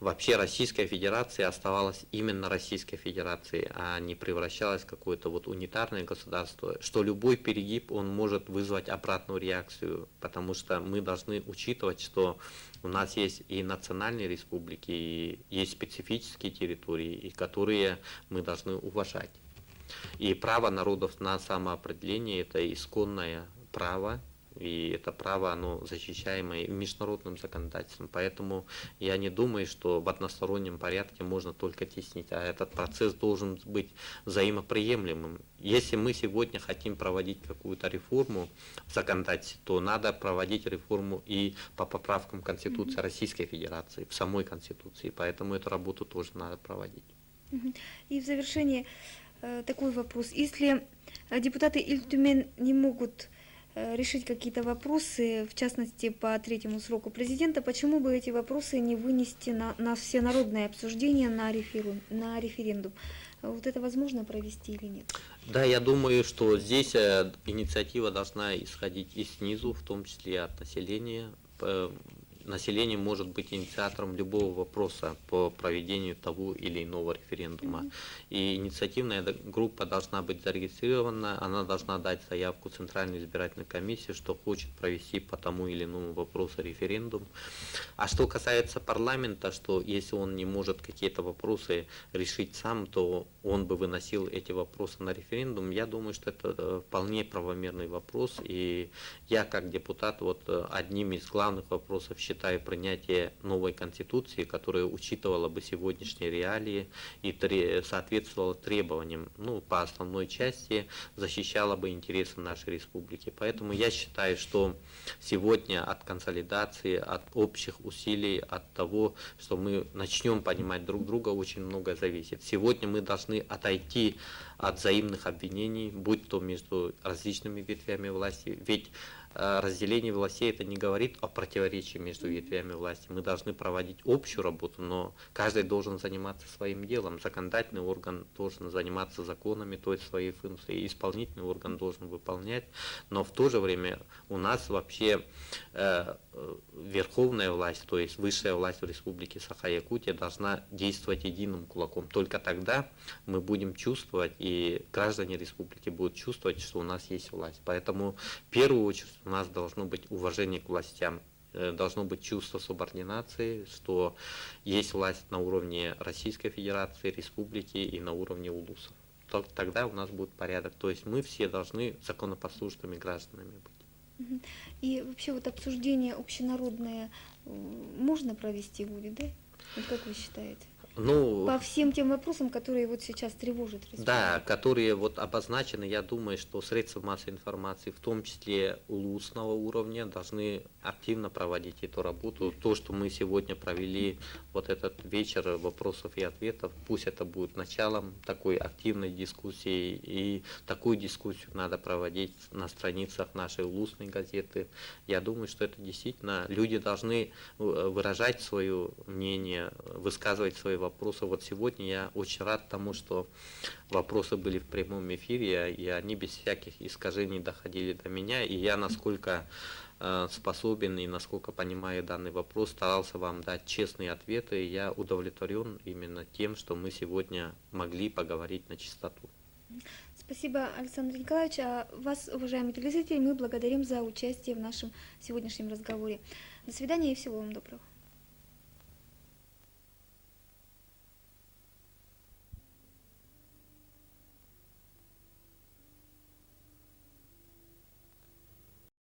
вообще Российская Федерация оставалась именно Российской Федерацией, а не превращалась в какое-то унитарное государство, что любой перегиб, он может вызвать обратную реакцию, потому что мы должны учитывать, что у нас есть и национальные республики, и есть специфические территории, и которые мы должны уважать. И право народов на самоопределение – это исконное право, и это право, оно защищаемое международным законодательством. Поэтому я не думаю, что в одностороннем порядке можно только теснить, а этот процесс должен быть взаимоприемлемым. Если мы сегодня хотим проводить какую-то реформу в законодательстве, то надо проводить реформу и по поправкам Конституции Российской Федерации, в самой Конституции. Поэтому эту работу тоже надо проводить. И в завершение такой вопрос. Если депутаты Ил Түмэн не могут решить какие-то вопросы, в частности, по третьему сроку президента, почему бы эти вопросы не вынести на всенародное обсуждение, на референдум? Вот это возможно провести или нет? Да, я думаю, что здесь инициатива должна исходить и снизу, в том числе от населения. Население может быть инициатором любого вопроса по проведению того или иного референдума. И инициативная группа должна быть зарегистрирована, она должна дать заявку Центральной избирательной комиссии, что хочет провести по тому или иному вопросу референдум. А что касается парламента, что если он не может какие-то вопросы решить сам, то он бы выносил эти вопросы на референдум. Я думаю, что это вполне правомерный вопрос. И я как депутат одним из главных вопросов считаю принятие новой конституции, которая учитывала бы сегодняшние реалии и соответствовала требованиям, по основной части защищала бы интересы нашей республики. Поэтому я считаю, что сегодня от консолидации, от общих усилий, от того, что мы начнем понимать друг друга, очень многое зависит. Сегодня мы должны отойти от взаимных обвинений, будь то между различными ветвями власти. Ведь разделение властей это не говорит о противоречии между ветвями власти. Мы должны проводить общую работу, но каждый должен заниматься своим делом. Законодательный орган должен заниматься законами, то есть своей функцией, исполнительный орган должен выполнять. Но в то же время у нас вообще верховная власть, то есть высшая власть в Республике Саха-Якутия должна действовать единым кулаком. Только тогда мы будем чувствовать, и граждане республики будут чувствовать, что у нас есть власть. Поэтому в первую очередь у нас должно быть уважение к властям, должно быть чувство субординации, что есть власть на уровне Российской Федерации, республики и на уровне улусов. Тогда у нас будет порядок. То есть мы все должны законопослушными гражданами быть. И вообще обсуждение общенародное можно провести будет, да? Вот как вы считаете? Ну, По всем тем вопросам, которые вот сейчас тревожат республику. Да, которые вот обозначены, я думаю, что средства массовой информации, в том числе улусного уровня, должны активно проводить эту работу. То, что мы сегодня провели вот этот вечер вопросов и ответов, пусть это будет началом такой активной дискуссии, и такую дискуссию надо проводить на страницах нашей улусной газеты. Я думаю, что это действительно люди должны выражать свое мнение, высказывать свои вопросы. Вот сегодня я очень рад тому, что вопросы были в прямом эфире, и они без всяких искажений доходили до меня, и я, насколько способен и насколько понимаю данный вопрос, старался вам дать честные ответы, и я удовлетворен именно тем, что мы сегодня могли поговорить начистоту. Спасибо, Александр Николаевич. А вас, уважаемые телезрители, мы благодарим за участие в нашем сегодняшнем разговоре. До свидания и всего вам доброго.